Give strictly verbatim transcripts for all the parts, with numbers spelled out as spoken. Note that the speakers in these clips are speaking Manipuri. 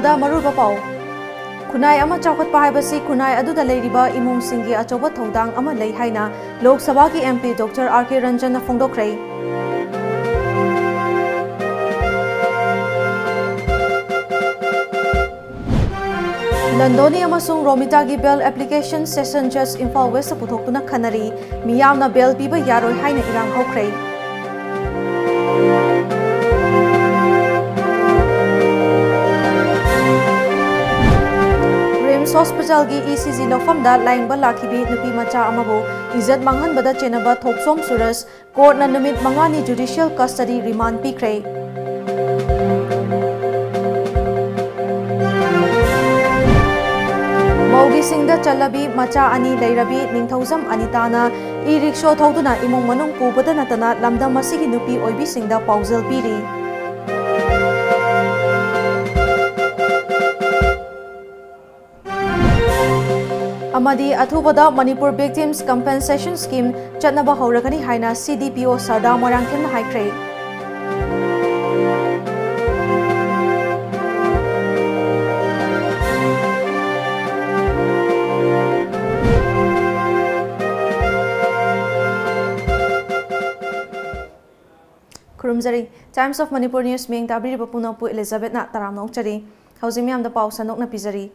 ꯗ ꯃꯔꯨꯑꯣꯏꯕ ꯄꯥꯎ꯫ ꯈꯨꯟꯅꯥꯏ ꯑꯃ ꯆꯥꯎꯈꯠꯄ ꯍꯥꯏꯕꯁꯤ ꯈꯨꯟꯅꯥꯏ ꯑꯗꯨꯗ ꯂꯩꯔꯤꯕ ꯏꯃꯨꯡꯁꯤꯡꯒꯤ ꯑꯆꯧꯕ ꯊꯧꯗꯥꯡ ꯑꯃ ꯂꯩ ꯍꯥꯏꯅ ꯂꯣꯛ ꯁꯚꯥꯒꯤ M P Doctor R K Ranjan ꯅ ꯐꯣꯡꯗꯣꯛꯈ꯭ꯔꯦ꯫ ꯂꯟꯗꯣꯅꯤ ꯑꯃꯁꯨꯡ ꯔꯣꯃꯤꯇꯥꯒꯤ bail application session judge Imphal West ꯄꯨꯊꯣꯛꯇꯨꯅ ꯈꯟꯅꯔꯤ꯫ ꯃꯤꯌꯥꯝꯅ bail ꯄꯤꯕ ꯌꯥꯔꯣꯏ ꯍꯥꯏꯅ ꯏꯔꯥꯡ ꯍꯧꯈ꯭ꯔꯦ꯫ RIMS Hospital ꯒꯤ E C G ꯂꯧꯐꯝꯗ ꯂꯥꯌꯦꯡꯕ ꯂꯥꯛꯈꯤꯕꯤ ꯅꯨꯄꯤ ꯃꯆꯥ ꯑꯃꯕꯨ ꯏꯖꯠ ꯃꯥꯡꯍꯟꯕꯗ ꯆꯦꯟꯅꯕ ꯊꯣꯛꯆꯣꯝ ꯁꯨꯔꯖ court ꯅ ꯅꯨꯃꯤꯠ ꯃꯉꯥꯅꯤ judicial custody remand ꯄꯤꯈ꯭ꯔꯦ꯫ ꯃꯧꯒꯤꯁꯤꯡꯗ ꯆꯠꯂꯕꯤ ꯃꯆꯥ ꯑꯅꯤ ꯂꯩꯔꯕꯤ ꯅꯤꯡꯊꯧꯖꯝ ꯑꯅꯤꯇꯥꯅ e-rickshaw ꯊꯧꯗꯨꯅ ꯏꯃꯨꯡ ꯃꯅꯨꯡ ꯄꯨꯕꯗ ꯅꯠꯇꯅ ꯂꯝꯗꯝ ꯑꯁꯤꯒꯤ ꯅꯨꯄꯤ ꯑꯣꯏꯕꯤꯁꯤꯡꯗ ꯄꯥꯎꯖꯦꯜ ꯄꯤꯔꯤ꯫ ꯑꯃꯗꯤ ꯑꯊꯨꯕꯗ Manipur Victims Compensation Scheme ꯆꯠꯅꯕ ꯍꯧꯔꯒꯅꯤ ꯍꯥꯏꯅ C D P O ꯁꯔꯗꯥ ꯃꯣꯏꯔꯥꯡꯊꯦꯝꯅ ꯍꯥꯏꯈ꯭ꯔꯦ꯫ ꯈꯨꯔꯨꯝꯖꯔꯤ꯫ Times of Manipur News ꯃꯤꯌꯦꯡ ꯇꯥꯕꯤꯔꯤꯕ ꯄꯨꯝꯅꯃꯛꯄꯨ ꯏꯂꯤꯖꯥꯕꯦꯠꯅ ꯇꯔꯥꯝꯅ ꯑꯣꯛꯆꯔꯤ꯫ ꯍꯧꯖꯤꯛ ꯃꯤꯌꯥꯝꯗ ꯄꯥꯎ ꯁꯟꯗꯣꯛꯅ ꯄꯤꯖꯔꯤ꯫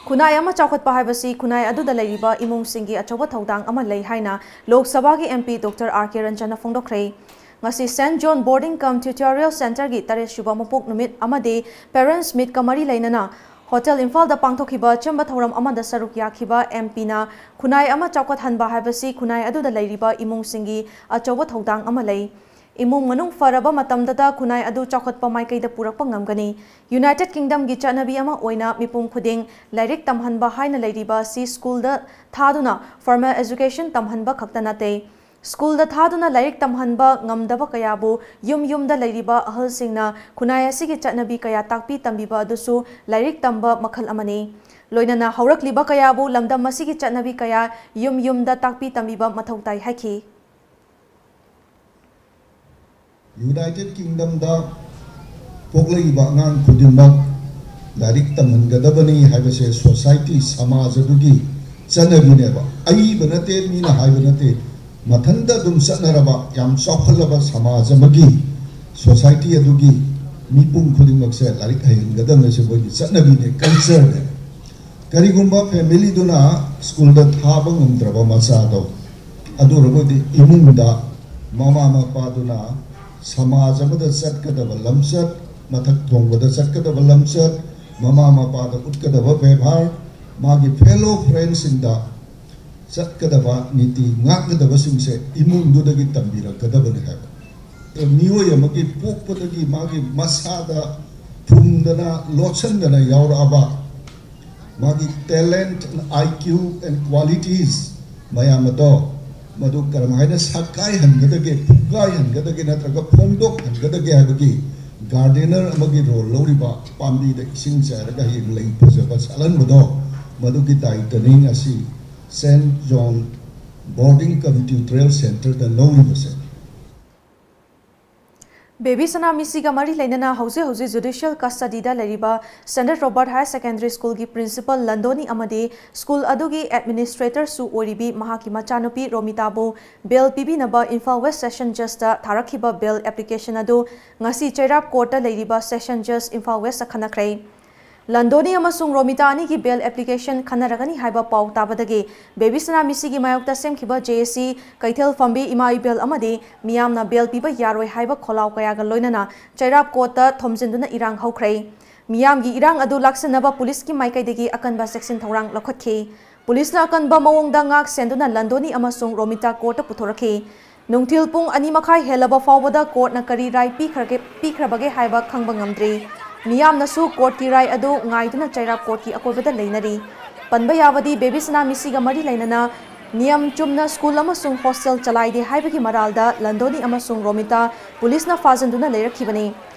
ꯈꯨꯟꯅꯥꯏ ꯑꯃ ꯆꯥꯎꯈꯠꯄ ꯍꯥꯏꯕꯁꯤ ꯈꯨꯟꯅꯥꯏ ꯑꯗꯨꯗ ꯂꯩꯔꯤꯕ ꯏꯃꯨꯡꯁꯤꯡꯒꯤ ꯑꯆꯧꯕ ꯊꯧꯗꯥꯡ ꯑꯃ ꯂꯩ ꯍꯥꯏꯅ ꯂꯣꯛ ꯁꯚꯥꯒꯤ M P Doctor R K Ranjan ꯅ ꯐꯣꯡꯗꯣꯛꯈ꯭ꯔꯦ꯫ ꯉꯁꯤ Saint John Boarding cum Tutorial Centre ꯒꯤ ꯇꯔꯦꯠ ꯁꯨꯕ ꯃꯄꯣꯛ ꯅꯨꯃꯤꯠ ꯑꯃꯗꯤ Parents Meet ꯀ ꯃꯔꯤ ꯂꯩꯅꯅ Hotel ꯏꯝꯐꯥꯜꯗ ꯄꯥꯡꯊꯣꯛꯈꯤꯕ ꯑꯆꯝꯕ ꯊꯧꯔꯝ ꯑꯃꯗ ꯁꯔꯨꯛ ꯌꯥꯈꯤꯕ M P ꯅ ꯈꯨꯟꯅꯥꯏ ꯑꯃ ꯆꯥꯎꯈꯠꯍꯟꯕ ꯍꯥꯏꯕꯁꯤ ꯈꯨꯟꯅꯥꯏ ꯑꯗꯨꯗ ꯂꯩꯔꯤꯕ ꯏꯃꯨꯡꯁꯤꯡꯒꯤ ꯑꯆꯧꯕ ꯊꯧꯗꯥꯡ ꯑꯃ ꯂꯩ꯫ ꯏꯃꯨꯡ ꯃꯅꯨꯡ ꯐꯔꯕ ꯃꯇꯝꯗꯗ ꯈꯨꯟꯅꯥꯏ ꯑꯗꯨ ꯆꯥꯎꯈꯠꯄ ꯃꯥꯏꯀꯩꯗ ꯄꯨꯔꯛꯄ ꯉꯝꯒꯅꯤ꯫ United Kingdom ꯒꯤ ꯆꯠꯅꯕꯤ ꯑꯃ ꯑꯣꯏꯅ ꯃꯤꯄꯨꯝ ꯈꯨꯗꯤꯡ ꯂꯥꯏꯔꯤꯛ ꯇꯝꯍꯟꯕ ꯍꯥꯏꯅ ꯂꯩꯔꯤꯕ ꯑꯁꯤ ꯁ꯭ꯀꯨꯜꯗ ꯊꯥꯗꯨꯅ formal education ꯇꯝꯍꯟꯕ ꯈꯛꯇ ꯅꯠꯇꯦ꯫ ꯁ꯭ꯀꯨꯜꯗ ꯊꯥꯗꯨꯅ ꯂꯥꯏꯔꯤꯛ ꯇꯝꯍꯟꯕ ꯉꯝꯗꯕ ꯀꯌꯥꯕꯨ ꯌꯨꯝ ꯌꯨꯝꯗ ꯂꯩꯔꯤꯕ ꯑꯍꯜꯁꯤꯡꯅ ꯈꯨꯟꯅꯥꯏ ꯑꯁꯤꯒꯤ ꯆꯠꯅꯕꯤ ꯀꯌꯥ ꯇꯥꯛꯄꯤ ꯇꯝꯕꯤꯕ ꯑꯗꯨꯁꯨ ꯂꯥꯏꯔꯤꯛ ꯇꯝꯕ ꯃꯈꯜ ꯑꯃꯅꯤ꯫ ꯂꯣꯏꯅꯅ ꯍꯧꯔꯛꯂꯤꯕ ꯀꯌꯥꯕꯨ ꯂꯝꯗꯝ ꯑꯁꯤꯒꯤ ꯆꯠꯅꯕꯤ ꯀꯌꯥ ꯌꯨꯝ ꯌꯨꯝꯗ ꯇꯥꯛꯄꯤ ꯇꯝꯕꯤꯕ ꯃꯊꯧ ꯇꯥꯏ ꯍꯥꯏꯈꯤ꯫ United Kingdom ꯗ ꯄꯣꯛꯂꯛꯏꯕ ꯑꯉꯥꯡ ꯈꯨꯗꯤꯡꯃꯛ ꯂꯥꯏꯔꯤꯛ ꯇꯝꯍꯟꯒꯗꯕꯅꯤ ꯍꯥꯏꯕꯁꯦ ꯁꯣꯁꯥꯏꯇꯤ, ꯁꯃꯥꯖ ꯑꯗꯨꯒꯤ ꯆꯠꯅꯕꯤꯅꯦꯕ꯫ ꯑꯏꯕ ꯅꯠꯇꯦ, ꯃꯤꯅ ꯍꯥꯏꯕ ꯅꯠꯇꯦ, ꯃꯊꯟꯇ ꯑꯗꯨꯝ ꯆꯠꯅꯔꯕ ꯌꯥꯝ ꯆꯥꯎꯈꯠꯂꯕ ꯁꯃꯥꯖ ꯑꯃꯒꯤ, ꯁꯣꯁꯥꯏꯇꯤ ꯑꯗꯨꯒꯤ ꯃꯤꯄꯨꯝ ꯈꯨꯗꯤꯡꯃꯛꯁꯦ ꯂꯥꯏꯔꯤꯛ ꯍꯩꯍꯟꯒꯗꯕꯅꯦ꯫ ꯁꯤ ꯃꯣꯏꯒꯤ ꯆꯠꯅꯕꯤꯅꯦ, ꯀꯜꯆꯔꯅꯦ꯫ ꯀꯔꯤꯒꯨꯝꯕ ꯐꯦꯃꯤꯂꯤꯗꯨꯅ ꯁ꯭ꯀꯨꯜꯗ ꯊꯥꯕ ꯉꯝꯗ꯭ꯔꯕ ꯃꯆꯥꯗꯣ, ꯑꯗꯨ ꯑꯣꯏꯔꯒꯗꯤ ꯏꯃꯨꯡꯗ ꯃꯃꯥ ꯃꯄꯥꯗꯨꯅ ꯁꯃꯥꯖ ꯑꯃꯗ ꯆꯠꯀꯗꯕ ꯂꯝꯆꯠ, ꯃꯊꯛ ꯊꯣꯡꯕꯗ ꯆꯠꯀꯗꯕ ꯂꯝꯆꯠ, ꯃꯃꯥ ꯃꯄꯥꯗ ꯎꯠꯀꯗꯕ ꯕꯦꯕꯥꯔ, ꯃꯥꯒꯤ ꯐꯦꯂꯣ ꯐ꯭ꯔꯦꯟꯁꯤꯡꯗ ꯆꯠꯀꯗꯕ ꯅꯤꯇꯤ ꯉꯥꯛꯀꯗꯕꯁꯤꯡꯁꯦ ꯏꯃꯨꯡꯗꯨꯗꯒꯤ ꯇꯝꯕꯤꯔꯛꯀꯗꯕꯅꯤ ꯍꯥꯏꯕ꯫ ꯃꯤꯑꯣꯏ ꯑꯃꯒꯤ ꯄꯣꯛꯄꯗꯒꯤ ꯃꯥꯒꯤ ꯃꯁꯥꯗ ꯐꯨꯝꯗꯅ ꯂꯣꯠꯁꯤꯟꯗꯅ ꯌꯥꯎꯔꯛꯑꯕ ꯃꯥꯒꯤ talent and I Q and qualities ꯃꯌꯥꯝ ꯑꯗꯣ ꯃꯗꯨ ꯀꯔꯝꯍꯥꯏꯅ ꯁꯛꯀꯥꯏꯍꯟꯒꯗꯒꯦ, ꯐꯨꯒꯥꯏꯍꯟꯒꯗꯒꯦ ꯅꯠꯇ꯭ꯔꯒ ꯐꯣꯡꯗꯣꯛꯍꯟꯒꯗꯒꯦ ꯍꯥꯏꯕꯒꯤ ꯒꯥꯔꯗꯦꯅꯔ ꯑꯃꯒꯤ ꯔꯣꯜ ꯂꯧꯔꯤꯕ, ꯄꯥꯝꯕꯤꯗ ꯏꯁꯤꯡ ꯆꯥꯏꯔꯒ ꯍꯌꯦꯡ ꯂꯩ ꯐꯖꯕ ꯁꯥꯠꯍꯟꯕꯗꯣ, ꯃꯗꯨꯒꯤ ꯗꯥꯏꯇꯅꯤ ꯉꯁꯤ ꯁꯦꯟꯠ ꯖꯣꯟ ꯕꯣꯔꯗꯤꯡ ꯀꯝ ꯇ꯭ꯌꯨꯇꯣꯔꯤꯌꯦꯜ ꯁꯦꯟꯇꯔꯗ ꯂꯧꯔꯤꯕꯁꯦ꯫ ꯕꯦꯕꯤ ꯁꯅꯥ ꯃꯤꯁꯤꯒ ꯃꯔꯤ ꯂꯩꯅꯅ ꯍꯧꯖꯤꯛ ꯍꯧꯖꯤꯛ ꯖꯨꯗꯤꯁꯤꯌꯦꯜ ꯀꯁꯇꯗꯤꯗ ꯂꯩꯔꯤꯕ ꯁꯦꯟꯠ ꯔꯣꯕꯥꯔꯠ ꯍꯥꯌꯔ ꯁꯦꯀꯦꯟꯗꯔꯤ ꯁ꯭ꯀꯨꯜꯒꯤ ꯄ꯭ꯔꯤꯟꯁꯤꯄꯜ ꯂꯟꯗꯣꯅꯤ ꯑꯃꯗꯤ ꯁ꯭ꯀꯨꯜ ꯑꯗꯨꯒꯤ ꯑꯦꯗꯃꯤꯅꯤꯁꯇ꯭ꯔꯦꯇꯔꯁꯨ ꯑꯣꯏꯔꯤꯕꯤ ꯃꯍꯥꯛꯀꯤ ꯃꯆꯥꯅꯨꯄꯤ ꯔꯣꯃꯤꯇꯥꯕꯨ ꯕꯦꯜ ꯄꯤꯕꯤꯅꯕ ꯏꯝꯐꯥꯜ ꯋꯦꯁ ꯁꯦꯁꯟ ꯖꯖꯇ ꯊꯥꯔꯛꯈꯤꯕ ꯕꯦꯜ ꯑꯦꯄ꯭ꯂꯤꯀꯦꯁꯟ ꯑꯗꯨ ꯉꯁꯤ ꯆꯩꯔꯥꯞ ꯀꯣꯔꯠꯇ ꯂꯩꯔꯤꯕ ꯁꯦꯁꯟ ꯖꯖ ꯏꯝꯐꯥꯜ ꯋꯦꯁꯇ ꯈꯟꯅꯈ꯭ꯔꯦ꯫ ꯂꯟꯗꯣꯅꯤ ꯑꯃꯁꯨꯡ ꯔꯣꯃꯤꯇꯥ ꯑꯅꯤꯒꯤ ꯕꯦꯜ ꯑꯦꯄ꯭ꯂꯤꯀꯦꯁꯟ ꯈꯟꯅꯔꯒꯅꯤ ꯍꯥꯏꯕ ꯄꯥꯎ ꯇꯥꯕꯗꯒꯤ ꯕꯦꯕꯤ ꯁꯅꯥ ꯃꯤꯁꯤꯒꯤ ꯃꯥꯌꯣꯛꯇ ꯁꯦꯝꯈꯤꯕ ꯖꯦ ꯑꯦ ꯁꯤ, ꯀꯩꯊꯦꯜ ꯐꯝꯕꯤ, ꯏꯃꯥ ꯏꯕꯦꯜ ꯑꯃꯗꯤ ꯃꯤꯌꯥꯝꯅ ꯕꯦꯜ ꯄꯤꯕ ꯌꯥꯔꯣꯏ ꯍꯥꯏꯕ ꯈꯣꯜꯂꯥꯎ ꯀꯌꯥꯒ ꯂꯣꯏꯅꯅ ꯆꯩꯔꯥꯞ ꯀꯣꯔꯠꯇ ꯊꯣꯝꯖꯤꯟꯗꯨꯅ ꯏꯔꯥꯡ ꯍꯧꯈ꯭ꯔꯦ꯫ ꯃꯤꯌꯥꯝꯒꯤ ꯏꯔꯥꯡ ꯑꯗꯨ ꯂꯥꯛꯁꯤꯟꯅꯕ ꯄꯨꯂꯤꯁꯀꯤ ꯃꯥꯏꯀꯩꯗꯒꯤ ꯑꯀꯟꯕ ꯆꯦꯛꯁꯤꯟ ꯊꯧꯔꯥꯡ ꯂꯧꯈꯠꯈꯤ꯫ ꯄꯨꯂꯤꯁꯅ ꯑꯀꯟꯕ ꯃꯑꯣꯡꯗ ꯉꯥꯛ ꯁꯦꯟꯗꯨꯅ ꯂꯟꯗꯣꯅꯤ ꯑꯃꯁꯨꯡ ꯔꯣꯃꯤꯇꯥ ꯀꯣꯔꯠꯇ ꯄꯨꯊꯣꯔꯛꯈꯤ꯫ ꯅꯨꯡꯊꯤꯜ ꯄꯨꯡ ꯑꯅꯤ ꯃꯈꯥꯏ ꯍꯦꯜꯂꯕ ꯐꯥꯎꯕꯗ ꯀꯣꯔꯠꯅ ꯀꯔꯤ ꯔꯥꯏ ꯄꯤꯈ꯭ꯔꯒꯦ, ꯄꯤꯈ꯭ꯔꯕꯒꯦ ꯍꯥꯏꯕ ꯈꯪꯕ ꯉꯝꯗ꯭ꯔꯤ꯫ ꯃꯤꯌꯥꯝꯅꯁꯨ ꯀꯣꯔꯠꯀꯤ ꯔꯥꯏ ꯑꯗꯨ ꯉꯥꯏꯗꯨꯅ ꯆꯩꯔꯥꯛ ꯀꯣꯔꯠꯀꯤ ꯑꯀꯣꯏꯕꯗ ꯂꯩꯅꯔꯤ꯫ ꯄꯟꯕ ꯌꯥꯕꯗꯤ, ꯕꯦꯕꯤ ꯁꯅꯥ ꯃꯤꯁꯤꯒ ꯃꯔꯤ ꯂꯩꯅꯅ ꯅꯤꯌꯝ ꯆꯨꯝꯅ ꯁ꯭ꯀꯨꯜ ꯑꯃꯁꯨꯡ ꯍꯣꯁꯇꯦꯜ ꯆꯂꯥꯏꯗꯦ ꯍꯥꯏꯕꯒꯤ ꯃꯔꯥꯜꯗ ꯂꯟꯗꯣꯅꯤ ꯑꯃꯁꯨꯡ ꯔꯣꯃꯤꯇꯥ ꯄꯨꯂꯤꯁꯅ ꯐꯥꯖꯤꯟꯗꯨꯅ ꯂꯩꯔꯛꯈꯤꯕꯅꯤ꯫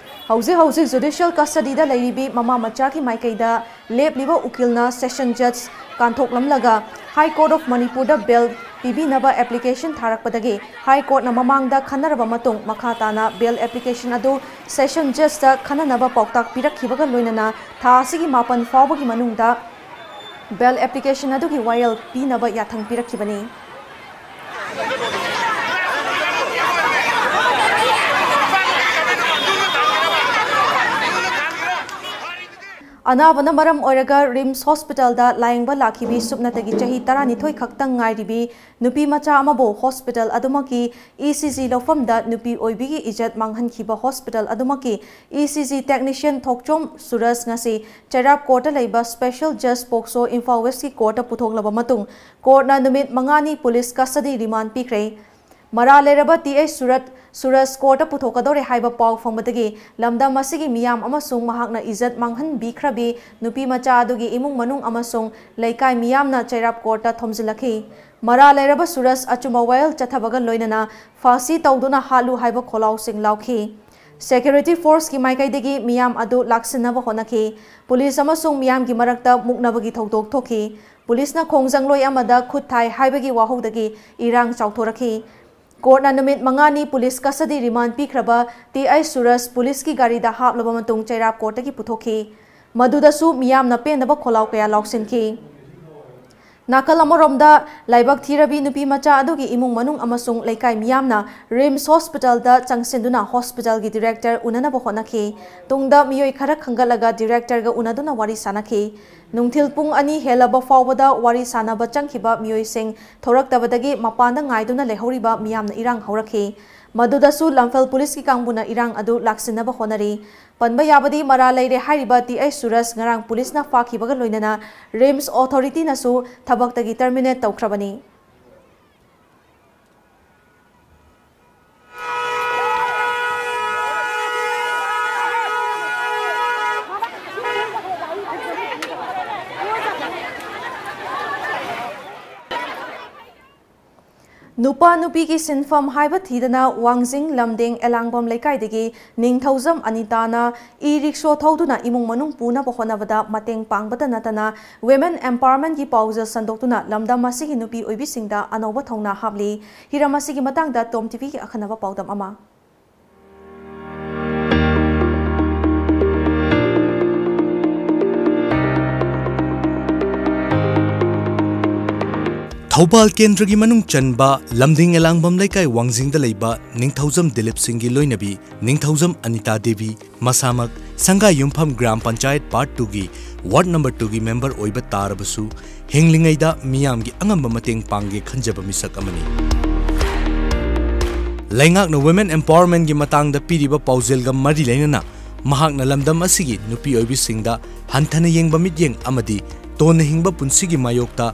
ꯍꯧꯖꯤꯛ ꯍꯧꯖꯤꯛ ꯖꯨꯗꯤꯁꯤꯌꯦꯜ ꯀꯁꯇꯗꯤꯗ ꯂꯩꯔꯤꯕꯤ ꯃꯃꯥ ꯃꯆꯥꯒꯤ ꯃꯥꯏꯀꯩꯗ ꯂꯦꯞꯂꯤꯕ ꯎꯀꯤꯜꯅ ꯁꯦꯁꯟ ꯖꯖ ꯀꯥꯟꯊꯣꯛꯂꯝꯂꯒ ꯍꯥꯏ ꯀꯣꯔꯠ ꯑꯣꯐ ꯃꯅꯤꯄꯨꯔꯗ ꯕꯦꯜ ꯄꯤꯕꯤꯅꯕ ꯑꯦꯄ꯭ꯂꯤꯀꯦꯁꯟ ꯊꯥꯔꯛꯄꯗꯒꯤ ꯍꯥꯏ ꯀꯣꯔꯠꯅ ꯃꯃꯥꯡꯗ ꯈꯟꯅꯔꯕ ꯃꯇꯨꯡ ꯃꯈꯥ ꯇꯥꯅ ꯕꯦꯜ ꯑꯦꯄ꯭ꯂꯤꯀꯦꯁꯟ ꯑꯗꯨ ꯁꯦꯁꯟ ꯖꯖꯇ ꯈꯟꯅꯅꯕ ꯄꯥꯎꯇꯥꯛ ꯄꯤꯔꯛꯈꯤꯕꯒ ꯂꯣꯏꯅꯅ ꯊꯥ ꯑꯁꯤꯒꯤ ꯃꯥꯄꯟ ꯐꯥꯎꯕꯒꯤ ꯃꯅꯨꯡꯗ ꯕꯦꯜ ꯑꯦꯄ꯭ꯂꯤꯀꯦꯁꯟ ꯑꯗꯨꯒꯤ ꯋꯥꯌꯦꯜ ꯄꯤꯅꯕ ꯌꯥꯊꯪ ꯄꯤꯔꯛꯈꯤꯕꯅꯤ꯫ ꯑꯅꯥꯕꯅ ꯃꯔꯝ ꯑꯣꯏꯔꯒ ꯔꯤꯝꯁ ꯍꯣꯁꯄꯤꯇꯥꯜꯗ ꯂꯥꯌꯦꯡꯕ ꯂꯥꯛꯈꯤꯕꯤ ꯁꯨꯞꯅꯇꯒꯤ ꯆꯍꯤ ꯇꯔꯥꯅꯤꯊꯣꯏ ꯈꯛꯇꯪ ꯉꯥꯏꯔꯤꯕꯤ ꯅꯨꯄꯤ ꯃꯆꯥ ꯑꯃꯕꯨ ꯍꯣꯁꯄꯤꯇꯥꯜ ꯑꯗꯨꯃꯛꯀꯤ ꯏ ꯁꯤ ꯖꯤ ꯂꯧꯐꯝꯗ ꯅꯨꯄꯤ ꯑꯣꯏꯕꯤꯒꯤ ꯏꯖꯠ ꯃꯥꯡꯍꯟꯈꯤꯕ hospital ꯑꯗꯨꯃꯛꯀꯤ E C G technician ꯊꯣꯛꯆꯣꯝ ꯁꯨꯔꯖ ꯉꯁꯤ ꯆꯩꯔꯥꯞ ꯀꯣꯔꯠꯇ ꯂꯩꯕ ꯁ꯭ꯄꯦꯁꯦꯜ ꯖꯖ ꯄꯣꯛꯁꯣ ꯏꯝꯐꯥꯜ ꯋꯦꯁꯀꯤ ꯀꯣꯔꯠꯇ ꯄꯨꯊꯣꯛꯂꯕ ꯃꯇꯨꯡ ꯀꯣꯔꯠꯅ ꯅꯨꯃꯤꯠ ꯃꯉꯥꯅꯤ ꯄꯨꯂꯤꯁ ꯀꯁꯇꯗꯤ ꯔꯤꯃꯥꯟ ꯄꯤꯈ꯭ꯔꯦ꯫ ꯃꯔꯥꯜ ꯂꯩꯔꯕ ꯇꯤ ꯑꯩꯆ ꯁꯨꯔꯠ, ꯁꯨꯔꯖ ꯀꯣꯔꯠꯇ ꯄꯨꯊꯣꯛꯀꯗꯧꯔꯦ ꯍꯥꯏꯕ ꯄꯥꯎ ꯐꯪꯕꯗꯒꯤ ꯂꯝꯗꯝ ꯑꯁꯤꯒꯤ ꯃꯤꯌꯥꯝ ꯑꯃꯁꯨꯡ ꯃꯍꯥꯛꯅ ꯏꯖꯠ ꯃꯥꯡꯍꯟꯕꯤꯈ꯭ꯔꯕꯤ ꯅꯨꯄꯤ ꯃꯆꯥ ꯑꯗꯨꯒꯤ ꯏꯃꯨꯡ ꯃꯅꯨꯡ ꯑꯃꯁꯨꯡ ꯂꯩꯀꯥꯏ ꯃꯤꯌꯥꯝꯅ ꯆꯩꯔꯥꯞ ꯀꯣꯔꯠꯇ ꯊꯣꯝꯖꯤꯜꯂꯛꯈꯤ꯫ ꯃꯔꯥꯜ ꯂꯩꯔꯕ ꯁꯨꯔꯖ ꯑꯆꯨꯝꯕ ꯋꯥꯌꯦꯜ ꯆꯠꯊꯕꯒ ꯂꯣꯏꯅꯅ ꯐꯥꯁꯤ ꯇꯧꯗꯨꯅ ꯍꯥꯠꯂꯨ ꯍꯥꯏꯕ ꯈꯣꯜꯂꯥꯎꯁꯤꯡ ꯂꯥꯎꯈꯤ꯫ ꯁꯦꯀ꯭ꯌꯨꯔꯤꯇꯤ ꯐꯣꯔꯁꯀꯤ ꯃꯥꯏꯀꯩꯗꯒꯤ ꯃꯤꯌꯥꯝ ꯑꯗꯨ ꯂꯥꯛꯁꯤꯟꯅꯕ ꯍꯣꯠꯅꯈꯤ꯫ ꯄꯨꯂꯤꯁ ꯑꯃꯁꯨꯡ ꯃꯤꯌꯥꯝꯒꯤ ꯃꯔꯛꯇ ꯃꯨꯛꯅꯕꯒꯤ ꯊꯧꯗꯣꯛ ꯊꯣꯛꯈꯤ꯫ ꯄꯨꯂꯤꯁꯅ ꯈꯣꯡꯖꯪꯂꯣꯏ ꯑꯃꯗ ꯈꯨꯠ ꯊꯥꯏ ꯍꯥꯏꯕꯒꯤ ꯋꯥꯍꯧꯗꯒꯤ ꯏꯔꯥꯡ ꯆꯥꯎꯊꯣꯔꯛꯈꯤ꯫ ꯀꯣꯔꯠꯅ ꯅꯨꯃꯤꯠ ꯃꯉꯥꯅꯤ ꯄꯨꯂꯤꯁ ꯀꯁꯇꯗꯤ ꯔꯤꯃꯥꯟ ꯄꯤꯈ꯭ꯔꯕ ꯇꯤ ꯑꯩꯆ ꯁꯨꯔꯖ ꯄꯨꯂꯤꯁꯀꯤ ꯒꯥꯔꯤꯗ ꯍꯥꯞꯂꯕ ꯃꯇꯨꯡ ꯆꯩꯔꯥꯞ ꯀꯣꯔꯠꯇꯒꯤ ꯄꯨꯊꯣꯛꯈꯤ꯫ ꯃꯗꯨꯗꯁꯨ ꯃꯤꯌꯥꯝꯅ ꯄꯦꯟꯗꯕ ꯈꯣꯜꯂꯥꯎ ꯀꯌꯥ ꯂꯥꯎꯁꯤꯟꯈꯤ꯫ ꯅꯥꯀꯜ ꯑꯃꯔꯣꯝꯗ, ꯂꯥꯏꯕꯛ ꯊꯤꯔꯕꯤ ꯅꯨꯄꯤ ꯃꯆꯥ ꯑꯗꯨꯒꯤ ꯏꯃꯨꯡ ꯃꯅꯨꯡ ꯑꯃꯁꯨꯡ ꯂꯩꯀꯥꯏ ꯃꯤꯌꯥꯝꯅ ꯔꯤꯝꯁ ꯍꯣꯁꯄꯤꯇꯥꯜꯗ ꯆꯪꯁꯤꯟꯗꯨꯅ ꯍꯣꯁꯄꯤꯇꯥꯜꯒꯤ ꯗꯤꯔꯦꯛꯇꯔ ꯎꯅꯅꯕ ꯍꯣꯠꯅꯈꯤ꯫ ꯇꯨꯡꯗ ꯃꯤꯑꯣꯏ ꯈꯔ ꯈꯟꯒꯠꯂꯒ ꯗꯤꯔꯦꯛꯇꯔꯒ ꯎꯅꯗꯨꯅ ꯋꯥꯔꯤ ꯁꯥꯅꯈꯤ꯫ ꯅꯨꯡꯊꯤꯜ ꯄꯨꯡ ꯑꯅꯤ ꯍꯦꯜꯂꯕ ꯐꯥꯎꯕꯗ ꯋꯥꯔꯤ ꯁꯥꯅꯕ ꯆꯪꯈꯤꯕ ꯃꯤꯑꯣꯏꯁꯤꯡ ꯊꯣꯔꯛꯇꯕꯗꯒꯤ ꯃꯄꯥꯟꯗ ꯉꯥꯏꯗꯨꯅ ꯂꯩꯍꯧꯔꯤꯕ ꯃꯤꯌꯥꯝꯅ ꯏꯔꯥꯡ ꯍꯧꯔꯛꯈꯤ꯫ ꯃꯗꯨꯗꯁꯨ ꯂꯝꯐꯦꯜ ꯄꯨꯂꯤꯁꯀꯤ ꯀꯥꯡꯕꯨꯅ ꯏꯔꯥꯡ ꯑꯗꯨ ꯂꯥꯛꯁꯤꯟꯅꯕ ꯍꯣꯠꯅꯔꯤ꯫ ꯄꯟꯕ ꯌꯥꯕꯗꯤ, ꯃꯔꯥꯜ ꯂꯩꯔꯦ ꯍꯥꯏꯔꯤꯕ ꯇꯤ ꯑꯩꯆ ꯁꯨꯔꯖ ꯉꯔꯥꯡ ꯄꯨꯂꯤꯁꯅ ꯐꯥꯈꯤꯕꯒ ꯂꯣꯏꯅꯅ ꯔꯤꯝꯁ ꯑꯣꯊꯣꯔꯤꯇꯤꯅꯁꯨ ꯊꯕꯛꯇꯒꯤ ꯇꯔꯃꯤꯅꯦꯠ ꯇꯧꯈ꯭ꯔꯕꯅꯤ꯫ ꯅꯨꯄꯥ ꯅꯨꯄꯤꯒꯤ ꯁꯤꯟꯐꯝ ꯍꯥꯏꯕ ꯊꯤꯗꯅ ꯋꯥꯡꯖꯤꯡ ꯂꯝꯗꯤꯡ ꯑꯦꯂꯥꯡꯕꯝ ꯂꯩꯀꯥꯏꯗꯒꯤ ꯅꯤꯡꯊꯧꯖꯝ ꯑꯅꯤꯇꯥꯅ ꯏ ꯔꯤꯛꯁꯣ ꯊꯧꯗꯨꯅ ꯏꯃꯨꯡ ꯃꯅꯨꯡ ꯄꯨꯅꯕ ꯍꯣꯠꯅꯕꯗ ꯃꯇꯦꯡ ꯄꯥꯡꯕꯇ ꯅꯠꯇꯅ Women Empowermentꯀꯤ ꯄꯥꯎꯖꯦꯜ ꯁꯟꯗꯣꯛꯇꯨꯅ ꯂꯝꯗꯝ ꯑꯁꯤꯒꯤ ꯅꯨꯄꯤ ꯑꯣꯏꯕꯤꯁꯤꯡꯗ ꯑꯅꯧꯕ ꯊꯧꯅꯥ ꯍꯥꯞꯂꯤ꯫ ꯍꯤꯔꯝ ꯑꯁꯤꯒꯤ ꯃꯇꯥꯡꯗ ꯇꯣꯝ ꯇꯤꯚꯤꯒꯤ ꯑꯈꯟꯅꯕ ꯄꯥꯎꯗꯝ ꯑꯃ꯫ ꯊꯧꯕꯥꯜ ꯀꯦꯟꯗ꯭ꯔꯒꯤ ꯃꯅꯨꯡ ꯆꯟꯕ ꯂꯝꯗꯤꯡ ꯑꯦꯂꯥꯡꯕꯝ ꯂꯩꯀꯥꯏ ꯋꯥꯡꯖꯤꯡꯗ ꯂꯩꯕ ꯅꯤꯡꯊꯧꯖꯝ ꯗꯤꯂꯤꯞ ꯁꯤꯡꯒꯤ ꯂꯣꯏꯅꯕꯤ ꯅꯤꯡꯊꯧꯖꯝ ꯑꯅꯤꯇꯥ ꯗꯦꯕꯤ, ꯃꯁꯥꯃꯛ ꯁꯪꯒꯥꯏ ꯌꯨꯝꯐꯝ ꯒ꯭ꯔꯥꯝ ꯄꯟꯆꯥꯌꯠ ꯄꯥꯔꯠ ꯇꯨꯒꯤ ꯋꯥꯔꯗ ꯅꯝꯕꯔ ꯇꯨꯒꯤ ꯃꯦꯝꯕꯔ ꯑꯣꯏꯕ ꯇꯥꯔꯕꯁꯨ, ꯍꯤꯡꯂꯤꯉꯩꯗ ꯃꯤꯌꯥꯝꯒꯤ ꯑꯉꯝꯕ ꯃꯇꯦꯡ ꯄꯥꯡꯒꯦ ꯈꯟꯖꯕ ꯃꯤꯁꯛ ꯑꯃꯅꯤ꯫ ꯂꯩꯉꯥꯛꯅ Women Empowermentꯀꯤ ꯃꯇꯥꯡꯗ ꯄꯤꯔꯤꯕ ꯄꯥꯎꯖꯦꯜꯒ ꯃꯔꯤ ꯂꯩꯅꯅ ꯃꯍꯥꯛꯅ ꯂꯝꯗꯝ ꯑꯁꯤꯒꯤ ꯅꯨꯄꯤ ꯑꯣꯏꯕꯤꯁꯤꯡꯗ ꯍꯟꯊꯅ ꯌꯦꯡꯕ ꯃꯤꯠꯌꯦꯡ ꯑꯃꯗꯤ ꯇꯣꯟꯅ ꯍꯤꯡꯕ ꯄꯨꯟꯁꯤꯒꯤ ꯃꯥꯌꯣꯛꯇ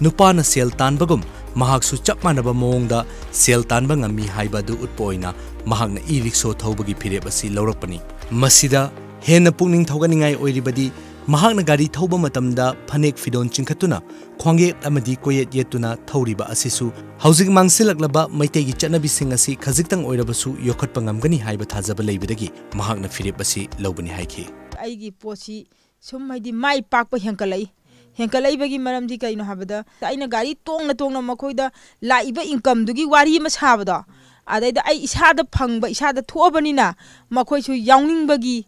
ꯅꯨꯄꯥꯅ ꯁꯦꯜ ꯇꯥꯟꯕꯒꯨꯝ ꯃꯍꯥꯛꯁꯨ ꯆꯞ ꯃꯥꯟꯅꯕ ꯃꯑꯣꯡꯗ ꯁꯦꯜ ꯇꯥꯟꯕ ꯉꯝꯃꯤ ꯍꯥꯏꯕ ꯑꯗꯨ ꯎꯠꯄ ꯑꯣꯏꯅ ꯃꯍꯥꯛꯅ ꯏ ꯔꯤꯛꯁꯣ ꯊꯧꯕꯒꯤ ꯐꯤꯔꯦꯞ ꯑꯁꯤ ꯂꯧꯔꯛꯄꯅꯤ꯫ ꯃꯁꯤꯗ ꯍꯦꯟꯅ ꯄꯨꯛꯅꯤꯡ ꯊꯧꯒꯠꯅꯤꯡꯉꯥꯏ ꯑꯣꯏꯔꯤꯕꯗꯤ, ꯃꯍꯥꯛꯅ ꯒꯥꯔꯤ ꯊꯧꯕ ꯃꯇꯝꯗ ꯐꯅꯦꯛ ꯐꯤꯗꯣꯟ ꯆꯤꯡꯈꯠꯇꯨꯅ ꯈ꯭ꯋꯥꯡꯌꯦꯠ ꯑꯃꯗꯤ ꯀꯣꯌꯦꯠ ꯌꯦꯠꯇꯨꯅ ꯊꯧꯔꯤꯕ ꯑꯁꯤꯁꯨ ꯍꯧꯖꯤꯛ ꯃꯥꯡꯁꯤꯜꯂꯛꯂꯕ ꯃꯩꯇꯩꯒꯤ ꯆꯠꯅꯕꯤꯁꯤꯡ ꯑꯁꯤ ꯈꯖꯤꯛꯇꯪ ꯑꯣꯏꯔꯕꯁꯨ ꯌꯣꯛꯈꯠꯄ ꯉꯝꯒꯅꯤ ꯍꯥꯏꯕ ꯊꯥꯖꯕ ꯂꯩꯕꯗꯒꯤ ꯃꯍꯥꯛꯅ ꯐꯤꯔꯦꯞ ꯑꯁꯤ ꯂꯧꯕꯅꯤ ꯍꯥꯏꯈꯤ꯫ ꯑꯩꯒꯤ ꯄꯣꯠꯁꯤ ꯁꯨꯝ, ꯍꯥꯏꯗꯤ, ꯃꯥꯏ ꯄꯥꯛꯄ ꯍꯦꯟꯀꯠꯂꯛꯏ꯫ ꯍꯦꯟꯀꯠꯂꯛꯏꯕꯒꯤ ꯃꯔꯝꯗꯤ ꯀꯩꯅꯣ ꯍꯥꯏꯕꯗ, ꯑꯩꯅ ꯒꯥꯔꯤ ꯇꯣꯡꯅ ꯇꯣꯡꯅ ꯃꯈꯣꯏꯗ ꯂꯥꯛꯏꯕ incomeꯗꯨꯒꯤ ꯋꯥꯔꯤ ꯑꯃ ꯁꯥꯕꯗꯣ, ꯑꯗꯩꯗ ꯑꯩ ꯏꯁꯥꯗ ꯐꯪꯕ, ꯏꯁꯥꯗ ꯊꯣꯛꯑꯕꯅꯤꯅ ꯃꯈꯣꯏꯁꯨ ꯌꯥꯎꯅꯤꯡꯕꯒꯤ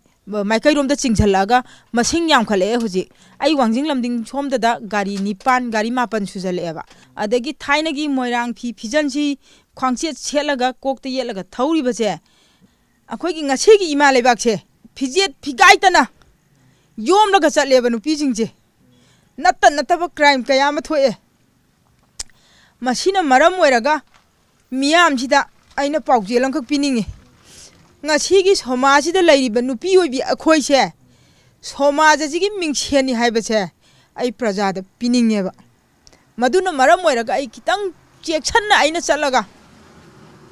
ꯃꯥꯏꯀꯩꯔꯣꯝꯗ ꯆꯤꯡꯁꯤꯜꯂꯛꯑꯒ ꯃꯁꯤꯡ ꯌꯥꯝꯈꯠꯂꯛꯑꯦ ꯍꯧꯖꯤꯛ꯫ ꯑꯩ ꯋꯥꯡꯖꯤꯡ ꯂꯝꯗꯤꯡ ꯁꯣꯝꯗꯗ ꯒꯥꯔꯤ ꯅꯤꯄꯥꯟ, ꯒꯥꯔꯤ ꯃꯥꯄꯟ ꯁꯨꯖꯜꯂꯛꯑꯦꯕ꯫ ꯑꯗꯒꯤ ꯊꯥꯏꯅꯒꯤ ꯃꯣꯏꯔꯥꯡ ꯐꯤ ꯐꯤꯖꯟꯁꯤ ꯈ꯭ꯋꯥꯡꯆꯦꯠ ꯁꯦꯠꯂꯒ ꯀꯣꯛꯇ ꯌꯦꯠꯂꯒ ꯊꯧꯔꯤꯕꯁꯦ, ꯑꯩꯈꯣꯏꯒꯤ ꯉꯁꯤꯒꯤ ꯏꯃꯥ ꯂꯩꯕꯥꯛꯁꯦ ꯐꯤꯖꯦꯠ ꯐꯤꯒꯥꯏꯇꯅ ꯌꯣꯝꯂꯒ ꯆꯠꯂꯦꯕ ꯅꯨꯄꯤꯁꯤꯡꯁꯦ꯫ ꯅꯠꯇ ꯅꯠꯇꯕ crime ꯀꯌꯥ ꯑꯃ ꯊꯣꯛꯑꯦ꯫ ꯃꯁꯤꯅ ꯃꯔꯝ ꯑꯣꯏꯔꯒ ꯃꯤꯌꯥꯝꯁꯤꯗ ꯑꯩꯅ ꯄꯥꯎꯖꯦꯜ ꯑꯃꯈꯛ ꯄꯤꯅꯤꯡꯉꯤ꯫ ꯉꯁꯤꯒꯤ ꯁꯃꯥꯖꯁꯤꯗ ꯂꯩꯔꯤꯕ ꯅꯨꯄꯤ ꯑꯣꯏꯕꯤ ꯑꯩꯈꯣꯏꯁꯦ ꯁꯃꯥꯖ ꯑꯁꯤꯒꯤ ꯃꯤꯡꯁꯦꯟꯅꯤ ꯍꯥꯏꯕꯁꯦ ꯑꯩ ꯄ꯭ꯔꯖꯥꯗ ꯄꯤꯅꯤꯡꯉꯦꯕ꯫ ꯃꯗꯨꯅ ꯃꯔꯝ ꯑꯣꯏꯔꯒ ꯑꯩ ꯈꯤꯇꯪ ꯆꯦꯛꯁꯟꯅ ꯑꯩꯅ ꯆꯠꯂꯒ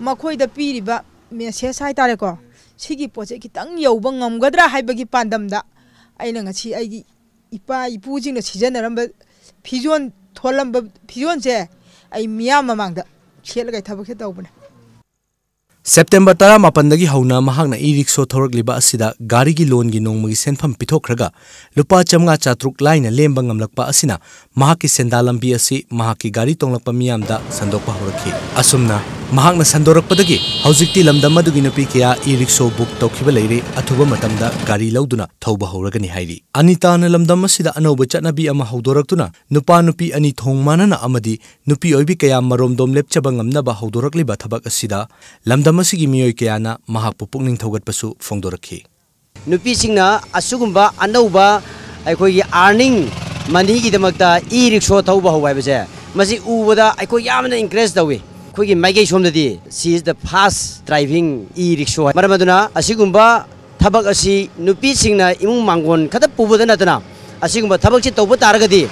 ꯃꯈꯣꯏꯗ ꯄꯤꯔꯤꯕ message ꯍꯥꯏꯇꯥꯔꯦꯀꯣ, ꯁꯤꯒꯤ ꯄꯣꯠꯁꯦ ꯈꯤꯇꯪ ꯌꯧꯕ ꯉꯝꯒꯗ꯭ꯔꯥ ꯍꯥꯏꯕꯒꯤ ꯄꯥꯟꯗꯝꯗ ꯑꯩꯅ ꯉꯁꯤ ꯑꯩꯒꯤ ꯏꯄꯥ ꯏꯄꯨꯁꯤꯡꯅ ꯁꯤꯖꯤꯟꯅꯔꯝꯕ ꯐꯤꯖꯣꯜ, ꯊꯣꯜꯂꯝꯕ ꯐꯤꯖꯣꯜꯁꯦ ꯑꯩ ꯃꯤꯌꯥꯝ ꯃꯃꯥꯡꯗ ꯁꯦꯠꯂꯒ ꯑꯩ ꯊꯕꯛꯁꯦ ꯇꯧꯕꯅꯦ꯫ ꯁꯦꯞꯇꯦꯝꯕꯔ ꯇꯔꯥꯃꯥꯄꯟꯗꯒꯤ ꯍꯧꯅ ꯃꯍꯥꯛꯅ ꯏ ꯔꯤꯛꯁꯣ ꯊꯧꯔꯛꯂꯤꯕ ꯑꯁꯤꯗ ꯒꯥꯔꯤꯒꯤ ꯂꯣꯟꯒꯤ ꯅꯣꯡꯃꯒꯤ ꯁꯦꯟꯐꯝ ꯄꯤꯊꯣꯛꯈ꯭ꯔꯒ ꯂꯨꯄꯥ ꯆꯥꯝꯃꯉꯥ ꯆꯥꯇ꯭ꯔꯨꯛ ꯂꯥꯏꯅ ꯂꯦꯝꯕ ꯉꯝꯂꯛꯄ ꯑꯁꯤꯅ ꯃꯍꯥꯛꯀꯤ ꯁꯦꯟꯗꯥ ꯂꯝꯕꯤ ꯑꯁꯤ ꯃꯍꯥꯛꯀꯤ ꯒꯥꯔꯤ ꯇꯣꯡꯂꯛꯄ ꯃꯤꯌꯥꯝꯗ ꯁꯟꯗꯣꯛꯄ ꯍꯧꯔꯛꯈꯤ꯫ ꯑꯁꯨꯝꯅ ꯃꯍꯥꯛꯅ ꯁꯟꯗꯣꯔꯛꯄꯗꯒꯤ ꯍꯧꯖꯤꯛꯇꯤ ꯂꯝꯗꯝ ꯑꯗꯨꯒꯤ ꯅꯨꯄꯤ ꯀꯌꯥ ꯏ ꯔꯤꯛꯁꯣ ꯕꯨꯛ ꯇꯧꯈꯤꯕ ꯂꯩꯔꯦ, ꯑꯊꯨꯕ ꯃꯇꯝꯗ ꯒꯥꯔꯤ ꯂꯧꯗꯨꯅ ꯊꯧꯕ ꯍꯧꯔꯒꯅꯤ ꯍꯥꯏꯔꯤ꯫ ꯑꯅꯤꯇꯥꯅ ꯂꯝꯗꯝ ꯑꯁꯤꯗ ꯑꯅꯧꯕ ꯆꯠꯅꯕꯤ ꯑꯃ ꯍꯧꯗꯣꯔꯛꯇꯨꯅ ꯅꯨꯄꯥ ꯅꯨꯄꯤ ꯑꯅꯤ ꯊꯣꯡ ꯃꯥꯟꯅꯅ ꯑꯃꯗꯤ ꯅꯨꯄꯤ ꯑꯣꯏꯕꯤ ꯀꯌꯥ ꯃꯔꯣꯝꯗꯣꯝ ꯂꯦꯞꯆꯕ ꯉꯝꯅꯕ ꯍꯧꯗꯣꯔꯛꯂꯤꯕ ꯊꯕꯛ ꯑꯁꯤꯗ ꯂꯝꯗꯝ ꯑꯁꯤꯒꯤ ꯃꯤꯑꯣꯏ ꯀꯌꯥꯅ ꯃꯍꯥꯛꯄꯨ ꯄꯨꯛꯅꯤꯡ ꯊꯧꯒꯠꯄꯁꯨ ꯐꯣꯡꯗꯣꯔꯛꯈꯤ꯫ ꯅꯨꯄꯤꯁꯤꯡꯅ ꯑꯁꯤꯒꯨꯝꯕ ꯑꯅꯧꯕ ꯑꯩꯈꯣꯏꯒꯤ earning moneyꯒꯤꯗꯃꯛꯇ ꯏ ꯔꯤꯛꯁꯣ ꯊꯧꯕ ꯍꯧꯕ ꯍꯥꯏꯕꯁꯦ, ꯃꯁꯤ ꯎꯕꯗ ꯑꯩꯈꯣꯏ ꯌꯥꯝꯅ encourage ꯇꯧꯏ꯫ ꯑꯩꯈꯣꯏꯒꯤ ꯃꯥꯏꯀꯩ ꯁꯣꯝꯗꯗꯤ she is the first driving e rickshaw꯫ ꯃꯔꯝ ꯑꯗꯨꯅ ꯑꯁꯤꯒꯨꯝꯕ ꯊꯕꯛ ꯑꯁꯤ ꯅꯨꯄꯤꯁꯤꯡꯅ ꯏꯃꯨꯡ ꯃꯥꯡꯒꯣꯟ ꯈꯛꯇ ꯄꯨꯕꯗ ꯅꯠꯇꯅ ꯑꯁꯤꯒꯨꯝꯕ ꯊꯕꯛꯁꯤ ꯇꯧꯕ ꯇꯥꯔꯒꯗꯤ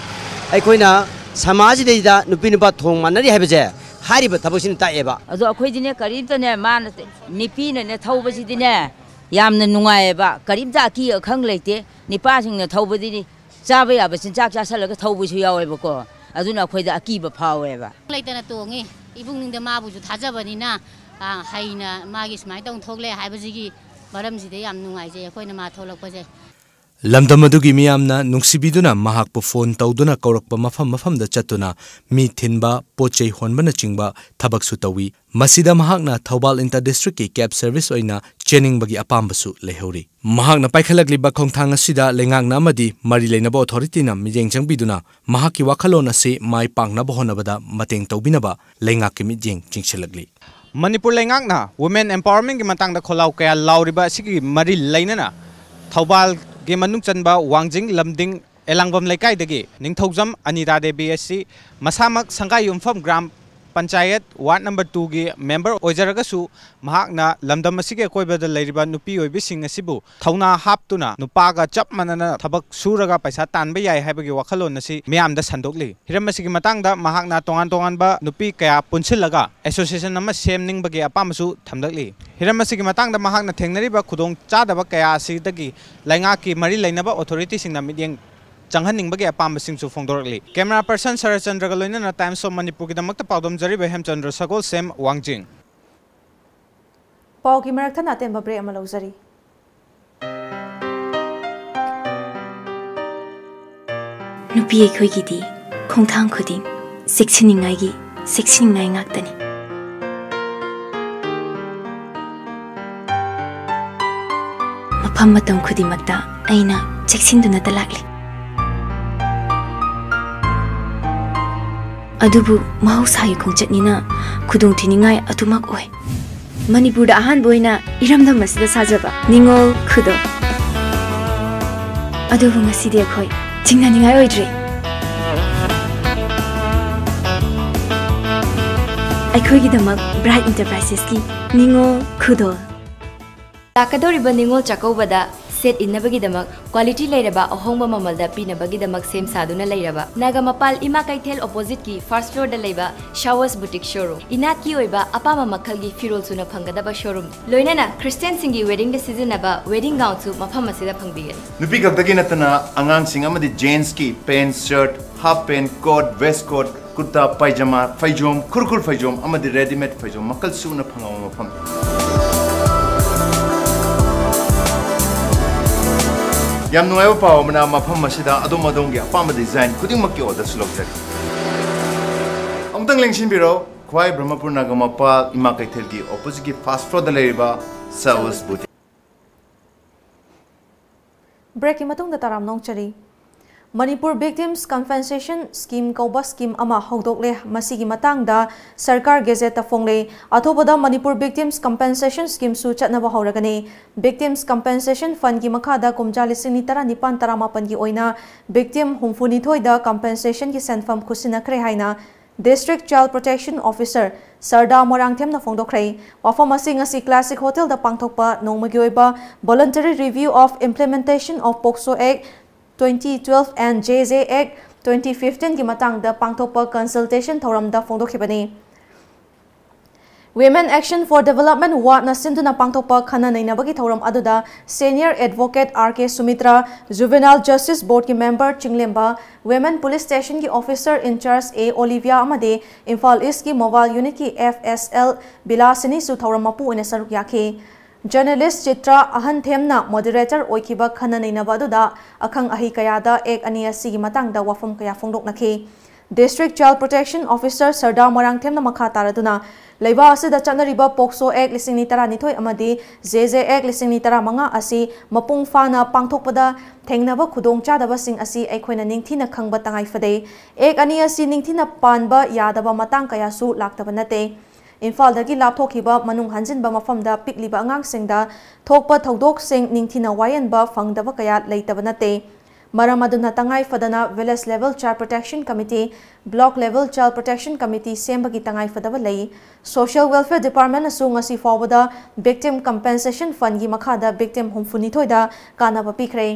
ꯑꯩꯈꯣꯏꯅ ꯁꯃꯥꯖꯁꯤꯗꯩꯗ ꯅꯨꯄꯤ ꯅꯨꯄꯥ ꯊꯣꯡ ꯃꯥꯟꯅꯔꯤ ꯍꯥꯏꯕꯁꯦ ꯍꯥꯏꯔꯤꯕ ꯊꯕꯛꯁꯤꯅ ꯇꯥꯛꯑꯦꯕ꯫ ꯑꯗꯣ ꯑꯩꯈꯣꯏꯗꯤꯅꯦ ꯀꯔꯤꯝꯇꯅꯦ ꯃꯥꯅ ꯅꯨꯄꯤꯅꯅꯦ ꯊꯧꯕꯁꯤꯗꯤꯅꯦ ꯌꯥꯝꯅ ꯅꯨꯡꯉꯥꯏꯌꯦꯕ꯫ ꯀꯔꯤꯝꯇ ꯑꯀꯤ ꯑꯈꯪ ꯂꯩꯇꯦ꯫ ꯅꯨꯄꯥꯁꯤꯡꯅ ꯊꯧꯕꯗꯤ ꯆꯥꯕ ꯌꯥꯕ ꯆꯤꯟꯖꯥꯛ ꯆꯥꯁꯜꯂꯒ ꯊꯧꯕꯁꯨ ꯌꯥꯎꯋꯦꯕꯀꯣ꯫ ꯑꯗꯨꯅ ꯑꯩꯈꯣꯏꯗ ꯑꯀꯤꯕ ꯐꯥꯎꯋꯦꯕ꯫ ꯂꯩꯇꯅ ꯇꯣꯡꯉꯤ꯫ ꯏꯕꯨꯡꯁꯤꯡꯗ ꯃꯥꯕꯨꯁꯨ ꯊꯥꯖꯕꯅꯤꯅ, ꯑ, ꯍꯩꯅ ꯃꯥꯒꯤ ꯁꯨꯃꯥꯏꯅ ꯇꯧꯅ ꯊꯣꯛꯂꯦ ꯍꯥꯏꯕꯁꯤꯒꯤ ꯃꯔꯝꯁꯤꯗ ꯌꯥꯝ ꯅꯨꯡꯉꯥꯏꯖꯩ ꯑꯩꯈꯣꯏꯅ ꯃꯥ ꯊꯣꯛꯂꯛꯄꯁꯦ꯫ ꯂꯝꯗꯝ ꯑꯗꯨꯒꯤ ꯃꯤꯌꯥꯝꯅ ꯅꯨꯡꯁꯤꯕꯤꯗꯨꯅ ꯃꯍꯥꯛꯄꯨ ꯐꯣꯟ ꯇꯧꯗꯨꯅ ꯀꯧꯔꯛꯄ ꯃꯐꯝ ꯃꯐꯝꯗ ꯆꯠꯇꯨꯅ ꯃꯤ ꯊꯤꯟꯕ, ꯄꯣꯠ ꯆꯩ ꯍꯣꯟꯕꯅꯆꯤꯡꯕ ꯊꯕꯛꯁꯨ ꯇꯧꯏ꯫ ꯃꯁꯤꯗ ꯃꯍꯥꯛꯅ ꯊꯧꯕꯥꯜ ꯏꯟꯇꯔ ꯗꯤꯁꯇ꯭ꯔꯤꯛꯀꯤ cab service ꯑꯣꯏꯅ ꯆꯦꯟꯅꯤꯡꯕꯒꯤ ꯑꯄꯥꯝꯕꯁꯨ ꯂꯩꯍꯧꯔꯤ꯫ ꯃꯍꯥꯛꯅ ꯄꯥꯏꯈꯠꯂꯛꯂꯤꯕ ꯈꯣꯡꯊꯥꯡ ꯑꯁꯤꯗ ꯂꯩꯉꯥꯛꯅ ꯑꯃꯗꯤ ꯃꯔꯤ ꯂꯩꯅꯕ ꯑꯣꯊꯣꯔꯤꯇꯤꯅ ꯃꯤꯠꯌꯦꯡ ꯆꯪꯕꯤꯗꯨꯅ ꯃꯍꯥꯛꯀꯤ ꯋꯥꯈꯜꯂꯣꯟ ꯑꯁꯤ ꯃꯥꯏ ꯄꯥꯛꯅꯕ ꯍꯣꯠꯅꯕꯗ ꯃꯇꯦꯡ ꯇꯧꯕꯤꯅꯕ ꯂꯩꯉꯥꯛꯀꯤ ꯃꯤꯠꯌꯦꯡ ꯆꯤꯡꯁꯤꯜꯂꯛꯂꯤ꯫ ꯃꯅꯤꯄꯨꯔ ꯂꯩꯉꯥꯛꯅ women empowermentꯀꯤ ꯃꯇꯥꯡꯗ ꯈꯣꯜꯂꯥꯎ ꯀꯌꯥ ꯂꯥꯎꯔꯤꯕ ꯑꯁꯤꯒꯤ ꯃꯔꯤ ꯂꯩꯅꯅ ꯊꯧꯕꯥꯜꯒꯤ ꯃꯅꯨꯡ ꯆꯟꯕ ꯋꯥꯡꯖꯤꯡ ꯂꯝꯗꯤꯡ ꯑꯦꯂꯥꯡꯕꯝ ꯂꯩꯀꯥꯏꯗꯒꯤ ꯅꯤꯡꯊꯧꯖꯝ ꯑꯅꯤꯇꯥ ꯗꯦꯕꯤ ꯑꯁꯤ ꯃꯁꯥꯃꯛ ꯁꯪꯒꯥꯏꯌꯨꯝꯐꯝ ꯒ꯭ꯔꯥꯝ ꯄꯟꯆꯥꯌꯠ ꯋꯥꯔꯗ ꯅꯝꯕꯔ ꯇꯨꯒꯤ ꯃꯦꯝꯕꯔ ꯑꯣꯏꯖꯔꯒꯁꯨ ꯃꯍꯥꯛꯅ ꯂꯝꯗꯝ ꯑꯁꯤꯒꯤ ꯑꯀꯣꯏꯕꯗ ꯂꯩꯔꯤꯕ ꯅꯨꯄꯤ ꯑꯣꯏꯕꯤꯁꯤꯡ ꯑꯁꯤꯕꯨ ꯊꯧꯅꯥ ꯍꯥꯞꯇꯨꯅ ꯅꯨꯄꯥꯒ ꯆꯞ ꯃꯥꯟꯅꯅ ꯊꯕꯛ ꯁꯨꯔꯒ ꯄꯩꯁꯥ ꯇꯥꯟꯕ ꯌꯥꯏ ꯍꯥꯏꯕꯒꯤ ꯋꯥꯈꯜꯂꯣꯟ ꯑꯁꯤ ꯃꯤꯌꯥꯝꯗ ꯁꯟꯗꯣꯛꯂꯤ꯫ ꯍꯤꯔꯝ ꯑꯁꯤꯒꯤ ꯃꯇꯥꯡꯗ ꯃꯍꯥꯛꯅ ꯇꯣꯉꯥꯟ ꯇꯣꯉꯥꯟꯕ ꯅꯨꯄꯤ ꯀꯌꯥ ꯄꯨꯟꯁꯤꯜꯂꯒ association ꯑꯃ ꯁꯦꯝꯅꯤꯡꯕꯒꯤ ꯑꯄꯥꯝꯕꯁꯨ ꯊꯝꯂꯛꯂꯤ꯫ ꯍꯤꯔꯝ ꯑꯁꯤꯒꯤ ꯃꯇꯥꯡꯗ ꯃꯍꯥꯛꯅ ꯊꯦꯡꯅꯔꯤꯕ ꯈꯨꯗꯣꯡ ꯆꯥꯗꯕ ꯀꯌꯥ ꯑꯁꯤꯗꯒꯤ ꯂꯩꯉꯥꯛꯀꯤ ꯃꯔꯤ ꯂꯩꯅꯕ ꯑꯣꯊꯣꯔꯤꯇꯤꯁꯤꯡꯅ ꯃꯤꯠꯌꯦꯡ ꯆꯪꯍꯟꯅꯤꯡꯕꯒꯤ ꯑꯄꯥꯝꯕꯁꯤꯡꯁꯨ ꯐꯣꯡꯗꯣꯔꯛꯂꯤ꯫ Camera person ꯁꯔꯠꯆꯟꯗ꯭ꯔꯒ ꯂꯣꯏꯅꯅ Times of ꯃꯅꯤꯄꯨꯔꯒꯤꯗꯃꯛꯇ ꯄꯥꯎꯗꯝꯖꯔꯤꯕ ꯍꯦꯝꯆꯟꯗ꯭ꯔ ꯁꯒꯣꯜꯁꯦꯝ, ꯋꯥꯡꯖꯤꯡ꯫ ꯄꯥꯎꯒꯤ ꯃꯔꯛ ꯊꯠꯅ ꯑꯇꯦꯟꯕ break ꯑꯃ ꯂꯧꯖꯔꯤ꯫ ꯅꯨꯄꯤ ꯑꯩꯈꯣꯏꯒꯤꯗꯤ ꯈꯣꯡꯊꯥꯡ ꯈꯨꯗꯤꯡ ꯆꯦꯛꯁꯤꯟꯅꯤꯡꯉꯥꯏꯒꯤ, ꯆꯦꯛꯁꯤꯟꯅꯤꯡꯉꯥꯏ ꯉꯥꯛꯇꯅꯤ꯫ ꯃꯐꯝ ꯃꯇꯝ ꯈꯨꯗꯤꯡꯃꯛꯇ ꯑꯩꯅ ꯆꯦꯛꯁꯤꯟꯗꯨꯅꯇ ꯂꯥꯛꯂꯤ꯫ ꯑꯗꯨꯕꯨ ꯃꯍꯧꯁꯥꯒꯤ ꯈꯣꯡꯆꯠꯅꯤꯅ ꯈꯨꯗꯣꯡꯊꯤꯅꯤꯡꯉꯥꯏ ꯑꯗꯨꯃꯛ ꯑꯣꯏ꯫ ꯃꯅꯤꯄꯨꯔꯗ ꯑꯍꯥꯟꯕ ꯑꯣꯏꯅ ꯏꯔꯝꯗꯝ ꯑꯁꯤꯗ ꯁꯥꯖꯕ ꯅꯤꯉꯣꯜ ꯈꯨꯗꯣꯜ꯫ ꯑꯗꯨꯕꯨ ꯉꯁꯤꯗꯤ ꯑꯩꯈꯣꯏ ꯆꯤꯡꯅꯅꯤꯡꯉꯥꯏ ꯑꯣꯏꯗ꯭ꯔꯦ꯫ ꯑꯩꯈꯣꯏꯒꯤꯗꯃꯛ Bright Enterprisesꯀꯤ ꯅꯤꯉꯣꯜ ꯈꯨꯗꯣꯜ꯫ ꯂꯥꯛꯀꯗꯧꯔꯤꯕ ꯅꯤꯉꯣꯜ ꯆꯥꯛꯀꯧꯕꯗ ꯁꯦꯠ ꯏꯟꯅꯕꯒꯤꯗꯃꯛ quality ꯂꯩꯔꯕ ꯑꯍꯣꯡꯕ ꯃꯃꯜꯗ ꯄꯤꯅꯕꯒꯤꯗꯃꯛ ꯁꯦꯝ ꯁꯥꯗꯨꯅ ꯂꯩꯔꯕ ꯅꯥꯒꯥꯃꯄꯥꯜ ꯏꯃꯥ ꯀꯩꯊꯦꯜ oppositeꯀꯤ first floorꯗ ꯂꯩꯕ Showers Boutique showroom꯫ ꯏꯅꯥꯠꯀꯤ ꯑꯣꯏꯕ ꯑꯄꯥꯝꯕ ꯃꯈꯜꯒꯤ ꯐꯤꯔꯣꯜ ꯁꯨꯅ ꯐꯪꯒꯗꯕ showroom꯫ ꯂꯣꯏꯅꯅ Christianꯁꯤꯡꯒꯤ weddingꯗ ꯁꯤꯖꯤꯟꯅꯕ wedding gownꯁꯨ ꯃꯐꯝ ꯑꯁꯤꯗ ꯐꯪꯕꯤꯒꯅꯤ꯫ ꯅꯨꯄꯤ ꯈꯛꯇꯒꯤ ꯅꯠꯇꯅ ꯑꯉꯥꯡꯁꯤꯡ ꯑꯃꯗꯤ gentsꯀꯤ pant, shirt, half pant, coat, waistcoat, ꯀꯨꯔꯇꯥ, ꯄꯥꯏꯖꯃꯥ, ꯐꯩꯖꯣꯝ, ꯈꯨꯔꯈꯨꯜ ꯐꯩꯖꯣꯝ ꯑꯃꯗꯤ readymade ꯐꯩꯖꯣꯝ ꯃꯈꯜ ꯁꯨꯅ ꯐꯪꯕ ꯃꯐꯝ꯫ ꯌꯥꯝ ꯅꯨꯡꯉꯥꯏꯕ ꯄꯥꯎ ꯑꯃꯅ, ꯃꯐꯝ ꯑꯁꯤꯗ ꯑꯗꯣꯝ ꯑꯗꯣꯝꯒꯤ ꯑꯄꯥꯝꯕ design ꯈꯨꯗꯤꯡꯃꯛꯀꯤ orderꯁꯨ ꯂꯧꯖꯔꯤ꯫ ꯑꯃꯨꯛꯇꯪ ꯂꯦꯡꯁꯤꯟꯕꯤꯔꯣ, ꯈ꯭ꯋꯥꯏ ꯕ꯭ꯔꯍꯃꯄꯨꯔ ꯅꯥꯒꯥꯃꯄꯥꯜ ꯏꯃꯥ ꯀꯩꯊꯦꯜꯒꯤ oppositeꯀꯤ first floorꯗ ꯂꯩꯔꯤꯕ Showers Boutique꯫ Breakꯀꯤ ꯃꯇꯨꯡꯗ ꯇꯔꯥꯝꯅ ꯑꯣꯛꯆꯔꯤ꯫ ꯃꯅꯤꯄꯨꯔ Victims Compensation Scheme ꯀꯧꯕ scheme ꯑꯃ ꯍꯧꯗꯣꯛꯂꯦ꯫ ꯃꯁꯤꯒꯤ ꯃꯇꯥꯡꯗ ꯁꯔꯀꯥꯔ gazetteꯇ ꯐꯣꯡꯂꯦ꯫ ꯑꯊꯨꯕꯗ ꯃꯅꯤꯄꯨꯔ Victims Compensation Schemeꯁꯨ ꯆꯠꯅꯕ ꯍꯧꯔꯒꯅꯤ꯫ Victims Compensation Fundꯀꯤ ꯃꯈꯥꯗ ꯀꯨꯝꯖꯥ ꯂꯤꯁꯤꯡ ꯇꯔꯥꯅꯤꯄꯥꯟ ꯇꯔꯥꯃꯥꯄꯟꯒꯤ ꯑꯣꯏꯅ victim ꯍꯨꯝꯐꯨꯅꯤꯊꯣꯏꯗ compensationꯒꯤ ꯁꯦꯟꯐꯝ ꯈꯨꯠꯁꯤꯟꯅꯈ꯭ꯔꯦ ꯍꯥꯏꯅ District Child Protection Officer ꯁꯔꯗꯥ ꯃꯣꯏꯔꯥꯡꯊꯦꯝꯅ ꯐꯣꯡꯗꯣꯛꯈ꯭ꯔꯦ꯫ ꯋꯥꯐꯝ ꯑꯁꯤ ꯉꯁꯤ Classic Hotelꯗ ꯄꯥꯡꯊꯣꯛꯄ ꯅꯣꯡꯃꯒꯤ ꯑꯣꯏꯕ Voluntary Review of Implementation of POCSO Act twenty twelve and JJ Act twenty fifteenꯒꯤ ꯃꯇꯥꯡꯗ ꯄꯥꯡꯊꯣꯛꯄ consultation ꯊꯧꯔꯝꯗ ꯐꯣꯡꯗꯣꯛꯈꯤꯕꯅꯤ꯫ Women Action for Development ꯋꯥꯠꯅ ꯁꯤꯟꯗꯨꯅ ꯄꯥꯡꯊꯣꯛꯄ ꯈꯟꯅ ꯅꯩꯅꯕꯒꯤ ꯊꯧꯔꯝ ꯑꯗꯨꯗ Senior Advocate R K Sumitra, Juvenile Justice Board ꯀꯤ member ꯆꯤꯡꯂꯦꯝꯕ, Women Police Station ꯒꯤ Officer in Charge A Olivia ꯑꯃꯗꯤ ꯏꯝꯐꯥꯜ East ꯀꯤ Mobile Unit ꯀꯤ F S L ꯕꯤꯂꯥꯁꯤꯅꯤꯁꯨ ꯊꯧꯔꯝ ꯃꯄꯨ ꯑꯣꯏꯅ ꯁꯔꯨꯛ ꯌꯥꯈꯤ꯫ Journalist ꯆꯤꯇ꯭ꯔ ꯑꯍꯟꯊꯦꯝꯅ moderator ꯑꯣꯏꯈꯤꯕ ꯈꯟꯅ ꯅꯩꯅꯕ ꯑꯗꯨꯗ ꯑꯈꯪ ꯑꯍꯩ ꯀꯌꯥꯗ Act ꯑꯅꯤ ꯑꯁꯤꯒꯤ ꯃꯇꯥꯡꯗ ꯋꯥꯐꯝ ꯀꯌꯥ ꯐꯣꯡꯗꯣꯛꯅꯈꯤ꯫ District Child Protection Officer ꯁꯔꯗꯥ ꯃꯣꯏꯔꯥꯡꯊꯦꯝꯅ ꯃꯈꯥ ꯇꯥꯔꯗꯨꯅ, ꯂꯩꯕꯥꯛ ꯑꯁꯤꯗ ꯆꯠꯅꯔꯤꯕ POCSO Act ꯂꯤꯁꯤꯡ ꯑꯅꯤ ꯇꯔꯥꯅꯤꯊꯣꯏ ꯑꯃꯗꯤ J J Act ꯂꯤꯁꯤꯡ ꯑꯅꯤ ꯇꯔꯥꯃꯉꯥ ꯑꯁꯤ ꯃꯄꯨꯡ ꯐꯥꯅ ꯄꯥꯡꯊꯣꯛꯄꯗ ꯊꯦꯡꯅꯕ ꯈꯨꯗꯣꯡꯆꯥꯗꯕꯁꯤꯡ ꯑꯁꯤ ꯑꯩꯈꯣꯏꯅ ꯅꯤꯡꯊꯤꯅ ꯈꯪꯕ ꯇꯉꯥꯏ ꯐꯗꯦ꯫ Act ꯑꯅꯤ ꯑꯁꯤ ꯅꯤꯡꯊꯤꯅ ꯄꯥꯟꯕ ꯌꯥꯗꯕ ꯃꯇꯥꯡ ꯀꯌꯥꯁꯨ ꯂꯥꯛꯇꯕ ꯅꯠꯇꯦ꯫ ꯏꯝꯐꯥꯜꯗꯒꯤ ꯂꯥꯞꯊꯣꯛꯈꯤꯕ ꯃꯅꯨꯡ ꯍꯟꯖꯤꯟꯕ ꯃꯐꯝꯗ ꯄꯤꯛꯂꯤꯕ ꯑꯉꯥꯡꯁꯤꯡꯗ ꯊꯣꯛꯄ ꯊꯧꯗꯣꯛꯁꯤꯡ ꯅꯤꯡꯊꯤꯅ ꯋꯥꯌꯦꯟꯕ ꯐꯪꯗꯕ ꯀꯌꯥ ꯂꯩꯇꯕ ꯅꯠꯇꯦ꯫ ꯃꯔꯝ ꯑꯗꯨꯅ ꯇꯉꯥꯏ ꯐꯗꯅ Village Level Child Protection Committee, Block Level Child Protection Committee ꯁꯦꯝꯕꯒꯤ ꯇꯉꯥꯏ ꯐꯗꯕ ꯂꯩ꯫ Social Welfare Department ꯅꯁꯨ ꯉꯁꯤ ꯐꯥꯎꯕꯗ Victim Compensation Fund ꯒꯤ ꯃꯈꯥꯗ victim ꯍꯨꯝꯐꯨꯅꯤꯊꯣꯏꯗ ꯀꯥꯟꯅꯕ ꯄꯤꯈ꯭ꯔꯦ꯫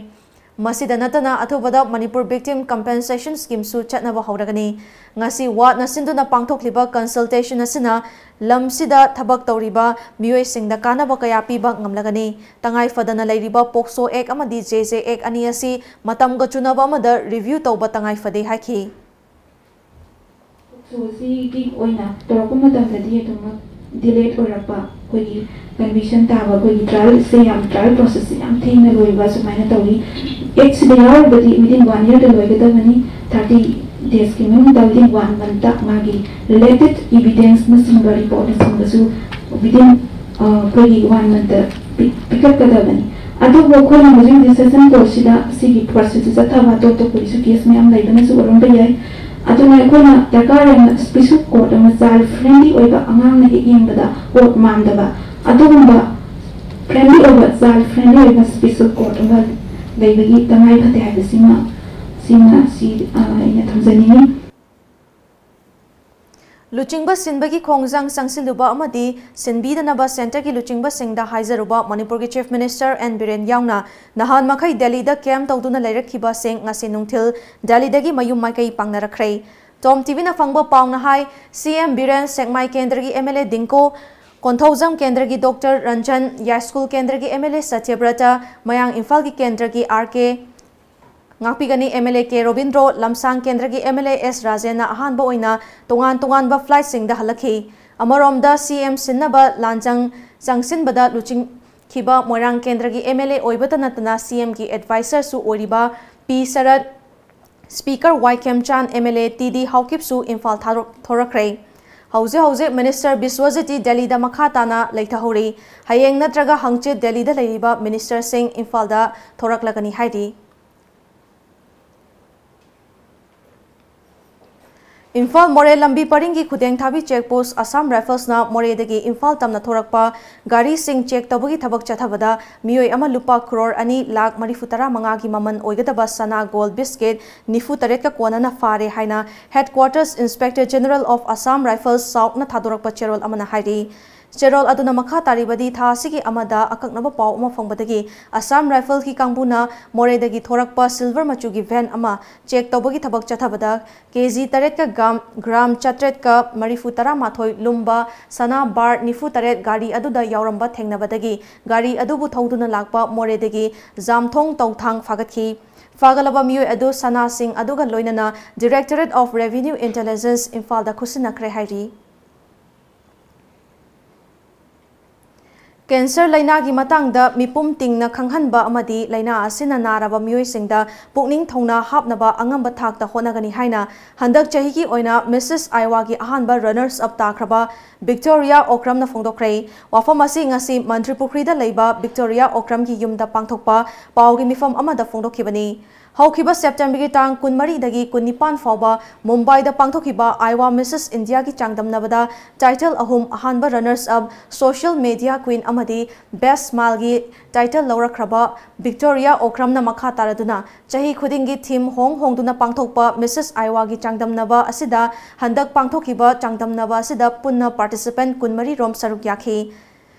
ꯃꯁꯤꯗ ꯅꯠꯇꯅ, ꯑꯊꯨꯕꯗ Manipur Victim Compensation Scheme ꯁꯨ ꯆꯠꯅꯕ ꯍꯧꯔꯒꯅꯤ꯫ ꯉꯁꯤ ꯋꯥꯠꯅ ꯁꯤꯟꯗꯨꯅ ꯄꯥꯡꯊꯣꯛꯂꯤꯕ consultation ꯑꯁꯤꯅ ꯂꯝꯁꯤꯗ ꯊꯕꯛ ꯇꯧꯔꯤꯕ ꯃꯤꯑꯣꯏꯁꯤꯡꯗ ꯀꯥꯟꯅꯕ ꯀꯌꯥ ꯄꯤꯕ ꯉꯝꯂꯒꯅꯤ꯫ ꯇꯉꯥꯏ ꯐꯗꯅ ꯂꯩꯔꯤꯕ POCSO Act ꯑꯃꯗꯤ J J Act ꯑꯅꯤ ꯑꯁꯤ ꯃꯇꯝꯒ ꯆꯨꯅꯕ ꯑꯃꯗ review ꯇꯧꯕ ꯇꯉꯥꯏ ꯐꯗꯦ ꯍꯥꯏꯈꯤ꯫ ꯁꯣꯁꯤꯒꯤ ꯑꯣꯏꯅ ꯇꯧꯔꯛꯄ ꯃꯇꯝꯗꯗꯤ ꯑꯗꯨꯃꯛ delay ꯑꯣꯏꯔꯛꯄ, ꯑꯩꯈꯣꯏꯒꯤ conviction ꯇꯥꯕ, ꯑꯩꯈꯣꯏꯒꯤ trial ꯁꯦ ꯌꯥꯝ, trial process ꯁꯦ ꯌꯌꯥꯝ ꯊꯦꯡꯅ ꯂꯣꯏꯕ ꯁꯨꯃꯥꯏꯅ ꯇꯧꯏ꯫ Act ꯁꯤꯗ ꯌꯥꯎꯔꯒꯗꯤ within one year ꯗ ꯂꯣꯏꯒꯗꯕꯅꯤ꯫ Thirty days ꯀꯤ ꯃꯅꯨꯡꯗ, within one month ꯇ ꯃꯥꯒꯤ related evidence ꯅꯆꯤꯡꯕ, report ꯅꯆꯤꯡꯕꯁꯨ within, ꯑ, ꯑꯩꯈꯣꯏꯒꯤ one month ꯇ ꯄꯤ-, ꯄꯤꯈꯠꯀꯗꯕꯅꯤ꯫ ꯑꯗꯨꯕꯨ ꯑꯩꯈꯣꯏꯅ ꯍꯧꯖꯤꯛ ꯍꯧꯖꯤꯛ session court ꯁꯤꯗ ꯁꯤꯒꯤ process ꯁꯤ ꯆꯠꯊꯕ ꯑꯇꯣꯞ ꯑꯇꯣꯞꯄꯒꯤꯁꯨ case ꯃꯌꯥꯝ ꯂꯩꯕꯅꯁꯨ ꯑꯣꯏꯔꯝꯕ ꯌꯥꯏ꯫ ꯑꯗꯨꯅ ꯑꯩꯈꯣꯏꯅ ꯗꯔꯀꯥꯔ ꯌꯥꯝꯅ special court ꯑꯃ, child friendly ꯑꯣꯏꯕ, ꯑꯉꯥꯡꯅ ꯍꯦꯛ ꯌꯦꯡꯕꯗ ꯄꯣꯠ ꯃꯥꯟꯗꯕ, ꯑꯗꯨꯒꯨꯝꯕ friendly ꯑꯣꯏꯕ, child friendly ꯑꯣꯏꯕ special court ꯑꯃ ꯂꯩꯕꯒꯤ ꯇꯉꯥꯏ ꯐꯗꯦ ꯍꯥꯏꯕꯁꯤꯃ, ꯁꯤꯃ ꯁꯤ, ꯑ, ꯑꯩꯅ ꯊꯝꯖꯅꯤꯡꯉꯤ꯫ ꯂꯨꯆꯤꯡꯕ ꯁꯤꯟꯕꯒꯤ ꯈꯣꯡꯖꯪ ꯆꯪꯁꯤꯜꯂꯨꯕ ꯑꯃꯗꯤ ꯁꯤꯟꯕꯤꯗꯅꯕ centre ꯒꯤ ꯂꯨꯆꯤꯡꯕꯁꯤꯡꯗ ꯍꯥꯏꯖꯔꯨꯕ ꯃꯅꯤꯄꯨꯔꯒꯤ Chief Minister N ꯕꯤꯔꯦꯟ ꯌꯥꯎꯅ ꯅꯍꯥꯟ ꯃꯈꯩ ꯗꯦꯜꯂꯤꯗ camp ꯇꯧꯗꯨꯅ ꯂꯩꯔꯛꯈꯤꯕꯁꯤꯡ ꯉꯁꯤ ꯅꯨꯡꯊꯤꯜ ꯗꯦꯜꯂꯤꯗꯒꯤ ꯃꯌꯨꯝ ꯃꯥꯏꯀꯩ ꯄꯥꯡꯅꯔꯛꯈ꯭ꯔꯦ꯫ ꯇꯣꯝ ꯇꯤꯚꯤꯅ ꯐꯪꯕ ꯄꯥꯎꯅ ꯍꯥꯏ, ꯁꯤ ꯑꯦꯝ ꯕꯤꯔꯦꯟ, ꯁꯦꯛꯃꯥꯏ ꯀꯦꯟꯗ꯭ꯔꯒꯤ ꯑꯦꯝ ꯑꯦꯜ ꯑꯦ ꯗꯤꯡꯀꯣ, ꯀꯣꯟꯊꯧꯖꯝ ꯀꯦꯟꯗ꯭ꯔꯒꯤ ꯗꯣꯛꯇꯔ ꯔꯟꯖꯟ, ꯌꯥꯏꯁ꯭ꯀꯨꯜ ꯀꯦꯟꯗ꯭ꯔꯒꯤ ꯑꯦꯝ ꯑꯦꯜ ꯑꯦ ꯁꯇ꯭ꯌꯕ꯭ꯔꯇ, ꯃꯌꯥꯡ ꯏꯝꯐꯥꯜꯒꯤ ꯀꯦꯟꯗ꯭ꯔꯒꯤ ꯑꯥꯔ ꯀꯦ, ꯉꯥꯛꯄꯤꯒꯅꯤ M L A K Robindro, ꯂꯝꯁꯥꯡ ꯀꯦꯟꯗ꯭ꯔꯒꯤ ꯑꯦꯝ ꯑꯦꯜ ꯑꯦ ꯑꯦꯁ ꯔꯥꯖꯦꯟꯅ ꯑꯍꯥꯟꯕ ꯑꯣꯏꯅ ꯇꯣꯉꯥꯟ ꯇꯣꯉꯥꯟꯕ ꯐ꯭ꯂꯥꯏꯠꯁꯤꯡꯗ ꯍꯜꯂꯛꯈꯤ꯫ ꯑꯃꯔꯣꯝꯗ, ꯁꯤ ꯑꯦꯝ ꯁꯤꯟꯅꯕ ꯂꯥꯟꯖꯪ ꯆꯪꯁꯤꯟꯕꯗ ꯂꯨꯆꯤꯡꯈꯤꯕ ꯃꯣꯏꯔꯥꯡ ꯀꯦꯟꯗ꯭ꯔꯒꯤ ꯑꯦꯝ ꯑꯦꯜ ꯑꯦ ꯑꯣꯏꯕꯇ ꯅꯠꯇꯅ ꯁꯤ ꯑꯦꯝꯒꯤ ꯑꯦꯗꯚꯥꯏꯖꯔꯁꯨ ꯑꯣꯏꯔꯤꯕ P Sarat, speaker Y Khemchand, M L A T D ꯍꯥꯎꯀꯤꯞꯁꯨ ꯏꯝꯐꯥꯜ ꯊꯥꯗꯣꯛ-, ꯊꯣꯔꯛꯈ꯭ꯔꯦ꯫ ꯍꯧꯖꯤꯛ ꯍꯧꯖꯤꯛ ꯃꯤꯅꯤꯁꯇꯔ ꯕꯤꯁ꯭ꯋꯖꯤꯠꯇꯤ ꯗꯦꯜꯂꯤꯗ ꯃꯈꯥ ꯇꯥꯅ ꯂꯩꯊꯍꯧꯔꯤ꯫ ꯍꯌꯦꯡ ꯅꯠꯇ꯭ꯔꯒ ꯍꯪꯆꯤꯠ ꯗꯦꯜꯂꯤꯗ ꯂꯩꯔꯤꯕ ꯃꯤꯅꯤꯁꯇꯔꯁꯤꯡ ꯏꯝꯐꯥꯜꯗ ꯊꯣꯔꯛꯂꯒꯅꯤ ꯍꯥꯏꯔꯤ꯫ ꯏꯝꯐꯥꯜ ꯃꯣꯔꯦ ꯂꯝꯕꯤ ꯄꯔꯤꯡꯒꯤ ꯈꯨꯗꯦꯡꯊꯥꯕꯤ ꯆꯦꯛ ꯄꯣꯁ ꯑꯁꯥꯝ ꯔꯥꯏꯐꯜꯁꯅ ꯃꯣꯔꯦꯗꯒꯤ ꯏꯝꯐꯥꯜ ꯇꯝꯅ ꯊꯣꯔꯛꯄ ꯒꯥꯔꯤꯁꯤꯡ ꯆꯦꯛ ꯇꯧꯕꯒꯤ ꯊꯕꯛ ꯆꯠꯊꯕꯗ ꯃꯤꯑꯣꯏ ꯑꯃ ꯂꯨꯄꯥ ꯀ꯭ꯔꯣꯔ ꯑꯅꯤ ꯂꯥꯈ ꯃꯔꯤꯐꯨ ꯇꯔꯥ ꯃꯉꯥꯒꯤ ꯃꯃꯜ ꯑꯣꯏꯒꯗꯕ ꯁꯅꯥ ꯒꯣꯜ ꯕꯤꯁꯀꯤꯠ ꯅꯤꯐꯨ ꯇꯔꯦꯠꯀ ꯀꯣꯟꯅꯅ ꯐꯥꯔꯦ ꯍꯥꯏꯅ Headquarters Inspector General of Assam Rifles Southꯅ ꯊꯥꯗꯣꯔꯛꯄ ꯆꯦꯔꯣꯜ ꯑꯃꯅ ꯍꯥꯏꯔꯤ꯫ ꯆꯦꯔꯣꯜ ꯑꯗꯨꯅ ꯃꯈꯥ ꯇꯥꯔꯤꯕꯗꯤ, ꯊꯥ ꯑꯁꯤꯒꯤ ꯑꯃꯗ ꯑꯀꯛꯅꯕ ꯄꯥꯎ ꯑꯃ ꯐꯪꯕꯗꯒꯤ ꯑꯁꯥꯝ ꯔꯥꯏꯐꯜꯒꯤ ꯀꯥꯡꯕꯨꯅ ꯃꯣꯔꯦꯗꯒꯤ ꯊꯣꯔꯛꯄ ꯁꯤꯜꯚꯔ ꯃꯆꯨꯒꯤ ꯚꯦꯟ ꯑꯃ ꯆꯦꯛ ꯇꯧꯕꯒꯤ ꯊꯕꯛ ꯆꯠꯊꯕꯗ ꯀꯦ ꯖꯤ ꯇꯔꯦꯠꯀ ꯒ꯭ꯔꯥꯝ, ꯒ꯭ꯔꯥꯝ ꯆꯥꯇ꯭ꯔꯦꯠꯀ ꯃꯔꯤꯐꯨ ꯇꯔꯥ ꯃꯥꯊꯣꯏ ꯂꯨꯝꯕ ꯁꯅꯥ ꯕꯥꯔ ꯅꯤꯐꯨ ꯇꯔꯦꯠ ꯒꯥꯔꯤ ꯑꯗꯨꯗ ꯌꯥꯎꯔꯝꯕ ꯊꯦꯡꯅꯕꯗꯒꯤ ꯒꯥꯔꯤ ꯑꯗꯨꯕꯨ ꯊꯧꯗꯨꯅ ꯂꯥꯛꯄ ꯃꯣꯔꯦꯗꯒꯤ ꯖꯥꯝꯊꯣꯡ ꯇꯧꯊꯥꯡ ꯐꯥꯒꯠꯈꯤ꯫ ꯐꯥꯒꯠꯂꯕ ꯃꯤꯑꯣꯏ ꯑꯗꯨ ꯁꯅꯥꯁꯤꯡ ꯑꯗꯨꯒ ꯂꯣꯏꯅꯅ Directorate of Revenue Intelligence ꯏꯝꯐꯥꯜꯗ ꯈꯨꯠꯁꯤꯟꯅꯈ꯭ꯔꯦ ꯍꯥꯏꯔꯤ꯫ ꯀꯦꯟꯁꯔ ꯂꯥꯏꯅꯥꯒꯤ ꯃꯇꯥꯡꯗ ꯃꯤꯄꯨꯝ ꯇꯤꯡꯅ ꯈꯪꯍꯟꯕ ꯑꯃꯗꯤ ꯂꯥꯏꯅꯥ ꯑꯁꯤꯅ ꯅꯥꯔꯕ ꯃꯤꯑꯣꯏꯁꯤꯡꯗ ꯄꯨꯛꯅꯤꯡ ꯊꯧꯅꯥ ꯍꯥꯞꯅꯕ ꯑꯉꯝꯕ ꯊꯥꯛꯇ ꯍꯣꯠꯅꯒꯅꯤ ꯍꯥꯏꯅ ꯍꯟꯗꯛ ꯆꯍꯤꯒꯤ ꯑꯣꯏꯅ ꯃꯤꯁꯦꯁ ꯑꯥꯏꯋꯥꯒꯤ ꯑꯍꯥꯟꯕ ꯔꯅꯔꯁ ꯑꯞ ꯇꯥꯈ꯭ꯔꯕ ꯚꯤꯛꯇꯣꯔꯤꯌꯥ ꯑꯣꯀ꯭ꯔꯝꯅ ꯐꯣꯡꯗꯣꯛꯈ꯭ꯔꯦ꯫ ꯋꯥꯐꯝ ꯑꯁꯤ ꯉꯁꯤ ꯃꯟꯇ꯭ꯔꯤ ꯄꯨꯈ꯭ꯔꯤꯗ ꯂꯩꯕ ꯚꯤꯛꯇꯣꯔꯤꯌꯥ ꯑꯣꯀ꯭ꯔꯝꯒꯤ ꯌꯨꯝꯗ ꯄꯥꯡꯊꯣꯛꯄ ꯄꯥꯎꯒꯤ ꯃꯤꯐꯝ ꯑꯃꯗ ꯐꯣꯡꯗꯣꯛꯈꯤꯕꯅꯤ꯫ ꯍꯧꯈꯤꯕ ꯁꯦꯞꯇꯦꯝꯕꯔꯒꯤ ꯇꯥꯡ ꯀꯨꯟꯃꯔꯤꯗꯒꯤ ꯀꯨꯟꯅꯤꯄꯥꯟ ꯐꯥꯎꯕ ꯃꯨꯝꯕꯥꯏꯗ ꯄꯥꯡꯊꯣꯛꯈꯤꯕ ꯑꯥꯏꯋꯥ ꯃꯤꯁꯦꯁ ꯏꯟꯗꯤꯌꯥꯒꯤ ꯆꯥꯡꯗꯝꯅꯕꯗ ꯇꯥꯏꯇꯜ ꯑꯍꯨꯝ, ꯑꯍꯥꯟꯕ runners up, social media queen ꯑꯃꯗꯤ ꯕꯦꯁ꯭ꯠ ꯁ꯭ꯃꯥꯏꯜꯒꯤ ꯇꯥꯏꯇꯜ ꯂꯧꯔꯛꯈ꯭ꯔꯕ ꯚꯤꯛꯇꯣꯔꯤꯌꯥ ꯑꯣꯀ꯭ꯔꯝꯅ ꯃꯈꯥ ꯇꯥꯔꯗꯨꯅ ꯆꯍꯤ ꯈꯨꯗꯤꯡꯒꯤ ꯊꯤꯝ ꯍꯣꯡ ꯍꯣꯡꯗꯨꯅ ꯄꯥꯡꯊꯣꯛꯄ ꯃꯤꯁꯦꯁ ꯑꯥꯏꯋꯥꯒꯤ ꯆꯥꯡꯗꯝꯅꯕ ꯑꯁꯤꯗ ꯍꯟꯗꯛ ꯄꯥꯡꯊꯣꯛꯈꯤꯕ ꯆꯥꯡꯗꯝꯅꯕ ꯑꯁꯤꯗ ꯄꯨꯟꯅ ꯄꯥꯔꯇꯤꯁꯤꯄꯦꯟꯠ ꯀꯨꯟꯃꯔꯤ ꯔꯣꯝ ꯁꯔꯨꯛ ꯌꯥꯈꯤ꯫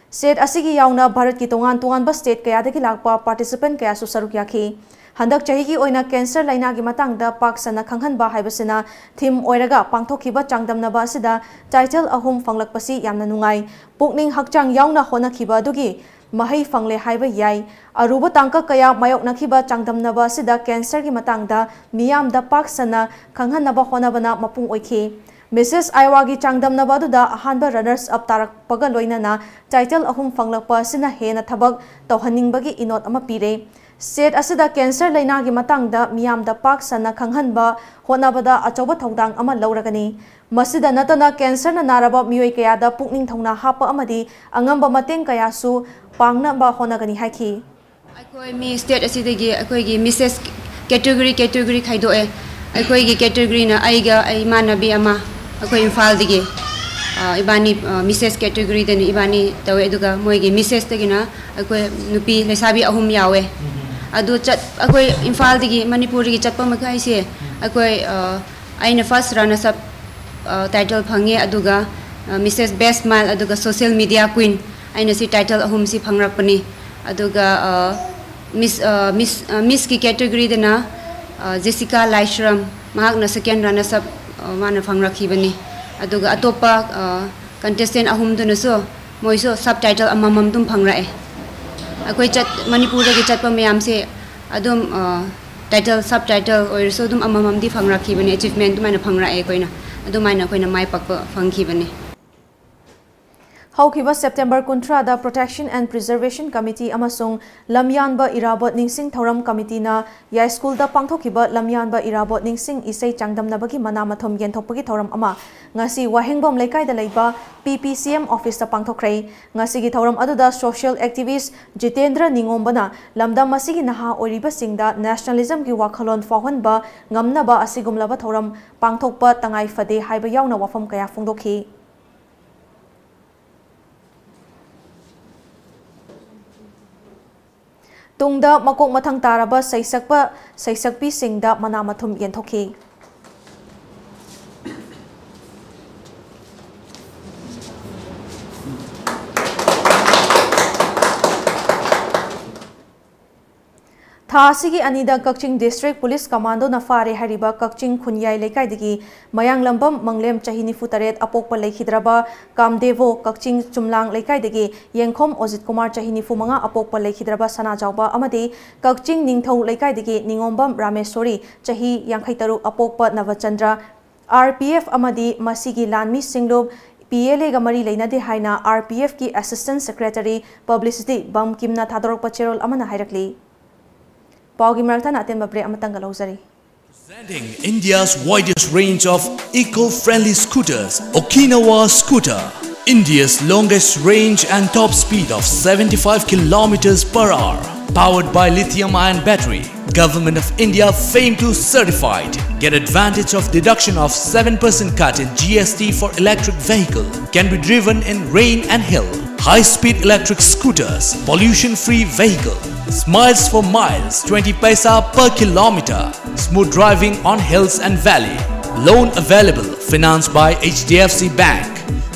ꯁ꯭ꯇꯦꯠ ꯑꯁꯤꯒꯤ ꯌꯥꯎꯅ ꯚꯥꯔꯠꯀꯤ ꯇꯣꯉꯥꯟ ꯇꯣꯉꯥꯟꯕ ꯁ꯭ꯇꯦꯠ ꯀꯌꯥꯗꯒꯤ ꯂꯥꯛꯄ ꯄꯥꯔꯇꯤꯁꯤꯄꯦꯟꯠ ꯀꯌꯥꯁꯨ ꯁꯔꯨꯛ ꯌꯥꯈꯤ꯫ ꯍꯟꯗꯛ ꯆꯍꯤꯒꯤ ꯑꯣꯏꯅ cancer ꯂꯩꯅꯥꯒꯤ ꯃꯇꯥꯡꯗ ꯄꯥꯛ ꯁꯟꯅ ꯈꯪꯍꯟꯕ ꯍꯥꯏꯕꯁꯤꯅ theme ꯑꯣꯏꯔꯒ ꯄꯥꯡꯊꯣꯛꯈꯤꯕ ꯆꯥꯡꯗꯝꯅꯕ ꯑꯁꯤꯗ title ꯑꯍꯨꯝ ꯐꯪꯂꯛꯄꯁꯤ ꯌꯥꯝꯅ ꯅꯨꯡꯉꯥꯏ꯫ ꯄꯨꯛꯅꯤꯡ ꯍꯛꯆꯥꯡ ꯌꯥꯎꯅ ꯍꯣꯠꯅꯈꯤꯕ ꯑꯗꯨꯒꯤ ꯃꯍꯩ ꯐꯪꯂꯦ ꯍꯥꯏꯕ ꯌꯥꯏ꯫ ꯑꯔꯨꯕ ꯇꯥꯡꯀꯛ ꯀꯌꯥ ꯃꯥꯌꯣꯛꯅꯈꯤꯕ ꯆꯥꯡꯗꯝꯅꯕ ꯑꯁꯤꯗ cancerꯒꯤ ꯃꯇꯥꯡꯗ ꯃꯤꯌꯥꯝꯗ ꯄꯥꯛ ꯁꯟꯅ ꯈꯪꯍꯟꯅꯕ ꯍꯣꯠꯅꯕꯅ ꯃꯄꯨꯡ ꯑꯣꯏꯈꯤ꯫ Missus Iowaꯒꯤ ꯆꯥꯡꯗꯝꯅꯕ ꯑꯗꯨꯗ ꯑꯍꯥꯟꯕ runners up ꯇꯥꯔꯛꯄꯒ ꯂꯣꯏꯅꯅ title ꯑꯍꯨꯝ ꯐꯪꯂꯛꯄ ꯑꯁꯤꯅ ꯍꯦꯟꯅ ꯊꯕꯛ ꯇꯧꯍꯟꯅꯤꯡꯕꯒꯤ ꯏꯅꯣꯠ ꯑꯃ ꯄꯤꯔꯦ꯫ State ꯑꯁꯤꯗ cancer ꯂꯩꯅꯥꯒꯤ ꯃꯇꯥꯡꯗ ꯃꯤꯌꯥꯝꯗ ꯄꯥꯛ ꯁꯟꯅ ꯈꯪꯍꯟꯕ ꯍꯣꯠꯅꯕꯗ ꯑꯆꯧꯕ ꯊꯧꯗꯥꯡ ꯑꯃ ꯂꯧꯔꯒꯅꯤ꯫ ꯃꯁꯤꯗ ꯅꯠꯇꯅ cancerꯅ ꯅꯥꯔꯕ ꯃꯤꯑꯣꯏ ꯀꯌꯥꯗ ꯄꯨꯛꯅꯤꯡ ꯊꯧꯅꯥ ꯍꯥꯞꯄ ꯑꯃꯗꯤ ꯑꯉꯝꯕ ꯃꯇꯦꯡ ꯀꯌꯥꯁꯨ ꯄꯥꯡꯅꯕ ꯍꯣꯠꯅꯒꯅꯤ ꯍꯥꯏꯈꯤ꯫ ꯑꯩꯈꯣꯏ ꯃꯤ state ꯑꯁꯤꯗꯒꯤ ꯑꯩꯈꯣꯏꯒꯤ Missus category category ꯈꯥꯏꯗꯣꯛꯑꯦ꯫ ꯑꯩꯈꯣꯏꯒꯤ categoryꯅ ꯑꯩꯒ ꯑꯩ ꯏꯃꯥꯟꯅꯕꯤ ꯑꯃ, ꯑꯩꯈꯣꯏ ꯏꯝꯐꯥꯜꯗꯒꯤ, ꯑ, ꯏꯕꯥꯅꯤ, ꯑ, Missus categoryꯗꯅ ꯏꯕꯥꯅꯤ ꯇꯧꯋꯦ, ꯑꯗꯨꯒ ꯃꯣꯏꯒꯤ Missesꯇꯒꯤꯅ ꯑꯩꯈꯣꯏ ꯅꯨꯄꯤ ꯂꯩꯁꯥꯕꯤ ꯑꯍꯨꯝ ꯌꯥꯎꯋꯦ꯫ ꯑꯗꯨ ꯆꯠ-, ꯑꯩꯈꯣꯏ ꯏꯝꯐꯥꯜꯗꯒꯤ, ꯃꯅꯤꯄꯨꯔꯗꯒꯤ ꯆꯠꯄ ꯃꯈꯩꯁꯦ ꯑꯩꯈꯣꯏ, ꯑ, ꯑꯩꯅ first runners up, ꯑ, title ꯐꯪꯉꯦ, ꯑꯗꯨꯒ, ꯑ, Missus Best Smile, ꯑꯗꯨꯒ Social Media Queen ꯑꯩꯅ ꯁꯤ title ꯑꯍꯨꯝꯁꯤ ꯐꯪꯂꯛꯄꯅꯤ꯫ ꯑꯗꯨꯒ, ꯑ, Miss, ꯑ, Miss, ꯑ, Missꯀꯤ categoryꯗꯅ, ꯑ, Jessica Laishram, ꯃꯍꯥꯛꯅ second runners up, ꯑ, ꯃꯥꯅ ꯐꯪꯂꯛꯈꯤꯕꯅꯤ꯫ ꯑꯗꯨꯒ ꯑꯇꯣꯞꯄ, ꯑ, contestant ꯑꯍꯨꯝꯗꯨꯅꯁꯨ ꯃꯣꯏꯁꯨ sub title ꯑꯃꯃꯝ ꯑꯗꯨꯝ ꯐꯪꯂꯛꯑꯦ꯫ ꯑꯩꯈꯣꯏ ꯆꯠ-, ꯃꯅꯤꯄꯨꯔꯗꯒꯤ ꯆꯠꯄ ꯃꯌꯥꯝꯁꯦ ꯑꯗꯨꯝ, ꯑ, title, sub title ꯑꯣꯏꯔꯁꯨ ꯑꯗꯨꯝ ꯑꯃꯃꯝꯗꯤ ꯐꯪꯂꯛꯈꯤꯕꯅꯤ, achievement ꯑꯗꯨꯃꯥꯏꯅ ꯐꯪꯂꯛꯑꯦ ꯑꯩꯈꯣꯏꯅ꯫ ꯑꯗꯨꯃꯥꯏꯅ ꯑꯩꯈꯣꯏꯅ ꯃꯥꯏ ꯄꯥꯛꯄ ꯐꯪꯈꯤꯕꯅꯤ꯫ ꯍꯧꯈꯤꯕ September ꯀꯨꯟꯊ꯭ꯔꯥꯗ Protection and Preservation Committee ꯑꯃꯁꯨꯡ ꯂꯝꯌꯥꯟꯕ ꯏꯔꯥꯕꯣꯠ ꯅꯤꯡꯁꯤꯡ ꯊꯧꯔꯝ committeeꯅ ꯌꯥꯏꯁ꯭ꯀꯨꯜꯗ ꯄꯥꯡꯊꯣꯛꯈꯤꯕ ꯂꯝꯌꯥꯟꯕ ꯏꯔꯥꯕꯣꯠ ꯅꯤꯡꯁꯤꯡ ꯏꯁꯩ ꯆꯥꯡꯗꯝꯅꯕꯒꯤ ꯃꯅꯥ ꯃꯊꯨꯝ ꯌꯦꯟꯊꯣꯛꯄꯒꯤ ꯊꯧꯔꯝ ꯑꯃ ꯉꯁꯤ ꯋꯥꯍꯦꯡꯕꯝ ꯂꯩꯀꯥꯏꯗ ꯂꯩꯕ P P C M officeꯇ ꯄꯥꯡꯊꯣꯛꯈ꯭ꯔꯦ꯫ ꯉꯁꯤꯒꯤ ꯊꯧꯔꯝ ꯑꯗꯨꯗ social activist ꯖꯤꯇꯦꯟꯗ꯭ꯔ ꯅꯤꯉꯣꯝꯕꯅ ꯂꯝꯗꯝ ꯑꯁꯤꯒꯤ ꯅꯍꯥ ꯑꯣꯏꯔꯤꯕꯁꯤꯡꯗ nationalismꯒꯤ ꯋꯥꯈꯜꯂꯣꯟ ꯐꯥꯎꯍꯟꯕ ꯉꯝꯅꯕ ꯑꯁꯤꯒꯨꯝꯂꯕ ꯊꯧꯔꯝ ꯄꯥꯡꯊꯣꯛꯄ ꯇꯉꯥꯏ ꯐꯗꯦ ꯍꯥꯏꯕ ꯌꯥꯎꯅ ꯋꯥꯐꯝ ꯀꯌꯥ ꯐꯣꯡꯗꯣꯛꯈꯤ꯫ ꯇꯨꯡꯗ ꯃꯀꯣꯛ ꯃꯊꯪ ꯇꯥꯔꯕ ꯁꯩꯁꯛꯄ ꯁꯩꯁꯛꯄꯤꯁꯤꯡꯗ ꯃꯅꯥ ꯃꯊꯨꯝ ꯌꯦꯟꯊꯣꯛꯈꯤ꯫ ꯊꯥ ꯑꯁꯤꯒꯤ ꯑꯅꯤꯗ ꯀꯛꯆꯤꯡ District Police Commandoꯅ ꯐꯥꯔꯦ ꯍꯥꯏꯔꯤꯕ ꯀꯛꯆꯤꯡ ꯈꯨꯟꯌꯥꯏ ꯂꯩꯀꯥꯏꯗꯒꯤ ꯃꯌꯥꯡꯂꯝꯕꯝ ꯃꯪꯂꯦꯝ, ꯆꯍꯤ ꯅꯤꯐꯨ ꯇꯔꯦꯠ, ꯑꯄꯣꯛꯄ ꯂꯩꯈꯤꯗ꯭ꯔꯕ ꯀꯥꯝꯗꯦꯕꯣ, ꯀꯛꯆꯤꯡ ꯆꯨꯝꯂꯥꯡ ꯂꯩꯀꯥꯏꯗꯒꯤ ꯌꯦꯡꯈꯣꯝ ꯑꯣꯖꯤꯠ ꯀꯨꯃꯥꯔ, ꯆꯍꯤ ꯅꯤꯐꯨ ꯃꯉꯥ, ꯑꯄꯣꯛꯄ ꯂꯩꯈꯤꯗ꯭ꯔꯕ ꯁꯅꯥꯖꯥꯎꯕ ꯑꯃꯗꯤ ꯀꯛꯆꯤꯡ ꯅꯤꯡꯊꯧ ꯂꯩꯀꯥꯏꯗꯒꯤ ꯅꯤꯉꯣꯝꯕꯝ ꯔꯥꯃꯦꯁꯣꯔꯤ, ꯆꯍꯤ ꯌꯥꯡꯈꯩ ꯇꯔꯨꯛ, ꯑꯄꯣꯛꯄ ꯅꯕꯆꯟꯗ꯭ꯔ, RPF ꯑꯃꯗꯤ ꯃꯁꯤꯒꯤ ꯂꯥꯟꯃꯤ ꯁꯤꯡꯂꯨꯞ PLAꯒ ꯃꯔꯤ ꯂꯩꯅꯗꯦ ꯍꯥꯏꯅ RPFꯀꯤ Assistant Secretary Publicity ꯕꯝꯀꯤꯝꯅ ꯊꯥꯗꯣꯔꯛꯄ ꯆꯦꯔꯣꯜ ꯑꯃꯅ ꯍꯥꯏꯔꯛꯂꯤ꯫ ꯄꯥꯎꯒꯤ ꯃꯔꯛ ꯊꯠꯅ ꯑꯇꯦꯟꯕ break ꯑꯃꯇꯪꯒ ꯂꯧꯖꯔꯤ꯫ Presenting India's widest range of eco-friendly scooters, Okinawa Scooter. India's longest range and top speed of seventy-five kilometers per hour. Powered by lithium-ion battery. Government of India famed to certified. Get advantage of deduction of seven percent cut in G S T for electric vehicle. Can be driven in rain and hill. High-speed electric scooters, pollution-free vehicle. Smiles for miles, twenty paisa per kilometer. Smooth driving on hills and valley. Loan available, financed by H D F C Bank.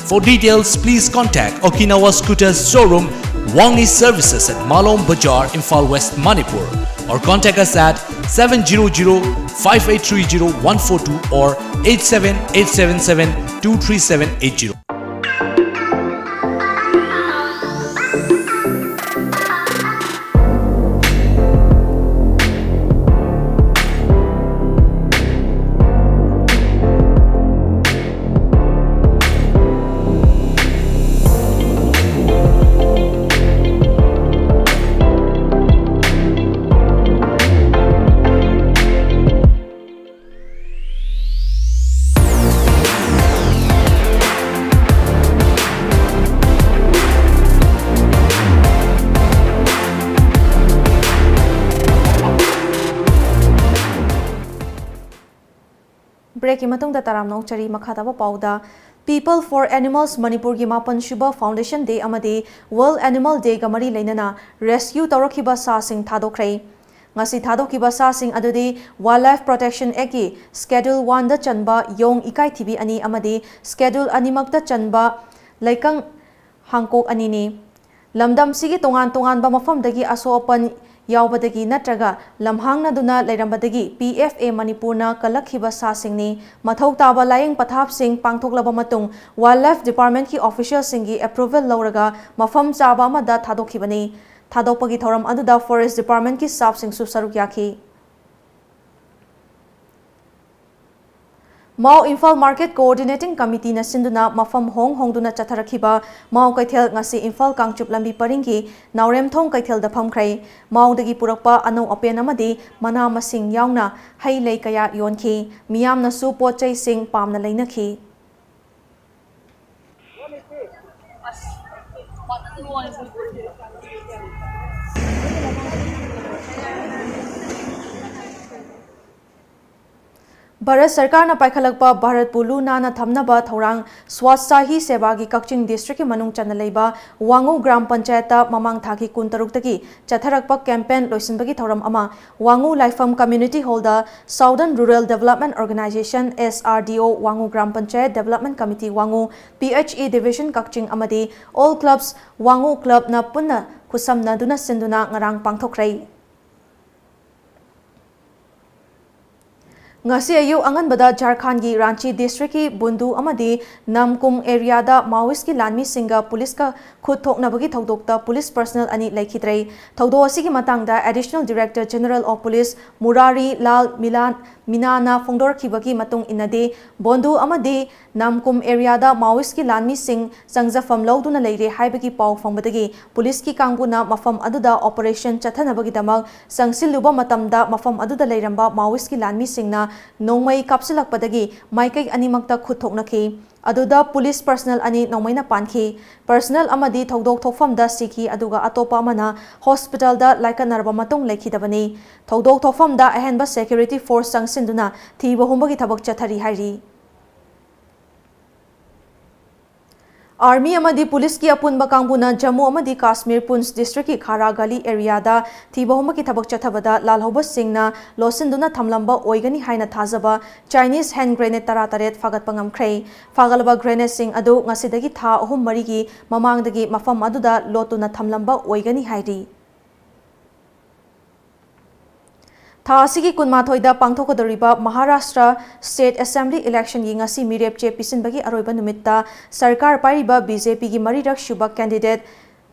For details, please contact Okinawa Scooters showroom, Wangi Services at Malom Bazar, Imphal West, Manipur, or contact us at seven zero zero five eight three zero one four two or eight seven eight seven seven two three seven eight zero. Breakꯀꯤ ꯃꯇꯨꯡꯗ ꯇꯔꯥꯝꯅ ꯑꯣꯛꯆꯔꯤ꯫ ꯃꯈꯥ ꯇꯥꯕ ꯄꯥꯎꯗ, People for Animals ꯃꯅꯤꯄꯨꯔꯒꯤ ꯃꯥꯄꯟ ꯁꯨꯕ Foundation Day ꯑꯃꯗꯤ World Animal Dayꯒ ꯃꯔꯤ ꯂꯩꯅꯅ rescue ꯇꯧꯔꯛꯈꯤꯕ ꯁꯥꯁꯤꯡ ꯊꯥꯗꯣꯛꯈ꯭ꯔꯦ꯫ ꯉꯁꯤ ꯊꯥꯗꯣꯛꯈꯤꯕ ꯁꯥꯁꯤꯡ ꯑꯗꯨꯗꯤ Wildlife Protection Actꯀꯤ Schedule Oneꯗ ꯆꯟꯕ ꯌꯣꯡ ꯏꯀꯥꯏꯊꯤꯕꯤ ꯑꯅꯤ ꯑꯃꯗꯤ Schedule ꯑꯅꯤꯃꯛꯇ ꯆꯟꯕ ꯂꯩꯀꯪ ꯍꯥꯡꯀꯣꯛ ꯑꯅꯤꯅꯤ꯫ ꯂꯝꯗꯝꯁꯤꯒꯤ ꯇꯣꯉꯥꯟ ꯇꯣꯉꯥꯟꯕ ꯃꯐꯝꯗꯒꯤ ꯑꯁꯣꯛ ꯑꯄꯟ ꯌꯥꯎꯕꯗꯒꯤ ꯅꯠꯇ꯭ꯔꯒ ꯂꯝꯍꯥꯡꯅꯗꯨꯅ ꯂꯩꯔꯝꯕꯗꯒꯤ P F A ꯃꯅꯤꯄꯨꯔꯅ ꯀꯜꯂꯛꯈꯤꯕ ꯁꯥꯁꯤꯡꯅꯤ꯫ ꯃꯊꯧ ꯇꯥꯕ ꯂꯥꯌꯦꯡ ꯄꯊꯥꯞꯁꯤꯡ ꯄꯥꯡꯊꯣꯛꯂꯕ ꯃꯇꯨꯡ Wildlife Departmentꯀꯤ officialꯁꯤꯡꯒꯤ approval ꯂꯧꯔꯒ ꯃꯐꯝ ꯆꯥꯕ ꯑꯃꯗ ꯊꯥꯗꯣꯛꯈꯤꯕꯅꯤ꯫ ꯊꯥꯗꯣꯛꯄꯒꯤ ꯊꯧꯔꯝ ꯑꯗꯨꯗ Forest Departmentꯀꯤ staffꯁꯤꯡꯁꯨ ꯁꯔꯨꯛ ꯌꯥꯈꯤ꯫ ꯃꯥꯎ ꯏꯝꯐꯥꯜ Market Coordinating Committeeꯅ ꯁꯤꯟꯗꯨꯅ ꯃꯐꯝ ꯍꯣꯡ ꯍꯣꯡꯗꯨꯅ ꯆꯠꯊꯔꯛꯈꯤꯕ ꯃꯥꯎ ꯀꯩꯊꯦꯜ ꯉꯁꯤ ꯏꯝꯐꯥꯜ ꯀꯥꯡꯆꯨꯞ ꯂꯝꯕꯤ ꯄꯔꯤꯡꯒꯤ ꯅꯥꯎꯔꯦꯝꯊꯣꯡ ꯀꯩꯊꯦꯜꯗ ꯐꯝꯈ꯭ꯔꯦ꯫ ꯃꯥꯎꯗꯒꯤ ꯄꯨꯔꯛꯄ ꯑꯅꯧ ꯑꯄꯦꯟ ꯑꯃꯗꯤ ꯃꯅꯥ ꯃꯁꯤꯡ ꯌꯥꯎꯅ ꯍꯩ ꯂꯩ ꯀꯌꯥ ꯌꯣꯟꯈꯤ꯫ ꯃꯤꯌꯥꯝꯅꯁꯨ ꯄꯣꯠ ꯆꯩꯁꯤꯡ ꯄꯥꯝꯅ ꯂꯩꯅꯈꯤ꯫ ꯚꯥꯔꯠ ꯁꯔꯀꯥꯔꯅ ꯄꯥꯏꯈꯠꯂꯛꯄ ꯚꯥꯔꯠꯄꯨ ꯂꯨ ꯅꯥꯟꯅ ꯊꯝꯅꯕ ꯊꯧꯔꯥꯡ Swachh Hi Sevaꯒꯤ ꯀꯛꯆꯤꯡ districtꯀꯤ ꯃꯅꯨꯡ ꯆꯟꯅ ꯂꯩꯕ ꯋꯥꯉꯨ ꯒ꯭ꯔꯥꯝ ꯄꯟꯆꯥꯌꯠꯇ ꯃꯃꯥꯡ ꯊꯥꯒꯤ ꯀꯨꯟꯇꯔꯨꯛꯇꯒꯤ ꯆꯠꯊꯔꯛꯄ campaign ꯂꯣꯏꯁꯤꯟꯕꯒꯤ ꯊꯧꯔꯝ ꯑꯃ ꯋꯥꯉꯨ ꯂꯥꯏꯐꯝ Community Hallꯗ Southern Rural Development Organisation, S R D O, Wangoo gram panchayat Development Committee Wangoo, P H E Division Kakching ꯑꯃꯗꯤ All Clubs ꯋꯥꯉꯨ Clubꯅ ꯄꯨꯟꯅ ꯈꯨꯠꯁꯝꯅꯗꯨꯅ ꯁꯤꯟꯗꯨꯅ ꯉꯔꯥꯡ ꯄꯥꯡꯊꯣꯛꯈ꯭ꯔꯦ꯫ ꯉꯁꯤ ꯑꯌꯨꯛ ꯑꯉꯟꯕꯗ ꯖꯥꯔꯈꯟꯗꯒꯤ ꯔꯥꯟꯆꯤ districtꯀꯤ ꯕꯨꯟꯗꯨ ꯑꯃꯗꯤ ꯅꯝꯀꯨꯝ areaꯗ Maoistꯀꯤ ꯂꯥꯟꯃꯤꯁꯤꯡꯒ ꯄꯨꯂꯤꯁꯀ ꯈꯨꯠ ꯊꯣꯛꯅꯕꯒꯤ ꯊꯧꯗꯣꯛꯇ ꯄꯨꯂꯤꯁ personnel ꯑꯅꯤ ꯂꯩꯈꯤꯗ꯭ꯔꯦ꯫ ꯊꯧꯗꯣꯛ ꯑꯁꯤꯒꯤ ꯃꯇꯥꯡꯗ Additional Director General of Police Murari Lal ꯃꯤꯂꯥꯟ ꯃꯤꯅꯥꯅ ꯐꯣꯡꯗꯣꯔꯛꯈꯤꯕꯒꯤ ꯃꯇꯨꯡ ꯏꯟꯅꯗꯤ, ꯕꯣꯟꯗꯨ ꯑꯃꯗꯤ ꯅꯝꯀꯨꯝ areaꯗ Maoistꯀꯤ ꯂꯥꯟꯃꯤꯁꯤꯡ ꯆꯪꯖꯐꯝ ꯂꯧꯗꯨꯅ ꯂꯩꯔꯦ ꯍꯥꯏꯕꯒꯤ ꯄꯥꯎ ꯐꯪꯕꯗꯒꯤ ꯄꯨꯂꯤꯁꯀꯤ ꯀꯥꯡꯕꯨꯅ ꯃꯐꯝ ꯑꯗꯨꯗ operation ꯆꯠꯊꯅꯕꯒꯤꯗꯃꯛ ꯆꯪꯁꯤꯜꯂꯨꯕ ꯃꯇꯝꯗ, ꯃꯐꯝ ꯑꯗꯨꯗ ꯂꯩꯔꯝꯕ Maoistꯀꯤ ꯂꯥꯟꯃꯤꯁꯤꯡꯅ ꯅꯣꯡꯃꯩ ꯀꯥꯞꯁꯤꯜꯂꯛꯄꯗꯒꯤ ꯃꯥꯏꯀꯩ ꯑꯅꯤꯃꯛꯇ ꯈꯨꯠ ꯊꯣꯛꯅꯈꯤ꯫ ꯑꯗꯨꯗ ꯄꯨꯂꯤꯁ personnel ꯑꯅꯤ ꯅꯣꯡꯃꯩꯅ ꯄꯥꯟꯈꯤ꯫ Personnel ꯑꯃꯗꯤ ꯊꯧꯗꯣꯛ ꯊꯣꯛꯐꯝꯗ ꯁꯤꯈꯤ, ꯑꯗꯨꯒ ꯑꯇꯣꯞꯄ ꯑꯃꯅ hospitalꯗ ꯂꯥꯏꯀꯠꯅꯔꯕ ꯃꯇꯨꯡ ꯂꯩꯈꯤꯗꯕꯅꯤ꯫ ꯊꯧꯗꯣꯛ ꯊꯣꯛꯐꯝꯗ ꯑꯍꯦꯟꯕ security force ꯆꯪꯁꯤꯟꯗꯨꯅ ꯊꯤꯕ ꯍꯨꯝꯕꯒꯤ ꯊꯕꯛ ꯆꯠꯊꯔꯤ ꯍꯥꯏꯔꯤ꯫ Army ꯑꯃꯗꯤ ꯄꯨꯂꯤꯁꯀꯤ ꯑꯄꯨꯟꯕ ꯀꯥꯡꯕꯨꯅ ꯖꯝꯃꯨ ꯑꯃꯗꯤ ꯀꯥꯁꯃꯤꯔ ꯄꯨꯟꯆ districtꯀꯤ ꯈꯥꯔꯥ ꯒꯂꯤ areaꯗ ꯊꯤꯕ ꯍꯨꯝꯕꯒꯤ ꯊꯕꯛ ꯆꯠꯊꯕꯗ ꯂꯥꯜꯍꯧꯕꯁꯤꯡꯅ ꯂꯣꯠꯁꯤꯟꯗꯨꯅ ꯊꯝꯂꯝꯕ ꯑꯣꯏꯒꯅꯤ ꯍꯥꯏꯅ ꯊꯥꯖꯕ Chinese hand grenade ꯇꯔꯥꯇꯔꯦꯠ ꯐꯥꯒꯠꯄ ꯉꯝꯈ꯭ꯔꯦ꯫ ꯐꯥꯒꯠꯂꯕ grenadeꯁꯤꯡ ꯑꯗꯨ ꯉꯁꯤꯗꯒꯤ ꯊꯥ ꯑꯍꯨꯝ ꯃꯔꯤꯒꯤ ꯃꯃꯥꯡꯗꯒꯤ ꯃꯐꯝ ꯑꯗꯨꯗ ꯂꯣꯠꯇꯨꯅ ꯊꯝꯂꯝꯕ ꯑꯣꯏꯒꯅꯤ ꯍꯥꯏꯔꯤ꯫ ꯊꯥ ꯑꯁꯤꯒꯤ ꯀꯨꯟꯃꯥꯊꯣꯏꯗ ꯄꯥꯡꯊꯣꯛꯀꯗꯧꯔꯤꯕ ꯃꯍꯥꯔꯥꯁꯇ꯭ꯔ State Assembly election ꯒꯤ ꯉꯁꯤ ꯃꯤꯔꯦꯞ ꯆꯦ ꯄꯤꯁꯤꯟꯕꯒꯤ ꯑꯔꯣꯏꯕ ꯅꯨꯃꯤꯠꯇ ꯁꯔꯀꯥꯔ ꯄꯥꯏꯔꯤꯕ B J P ꯒꯤ ꯃꯔꯤꯔꯛ ꯁꯨꯕ candidate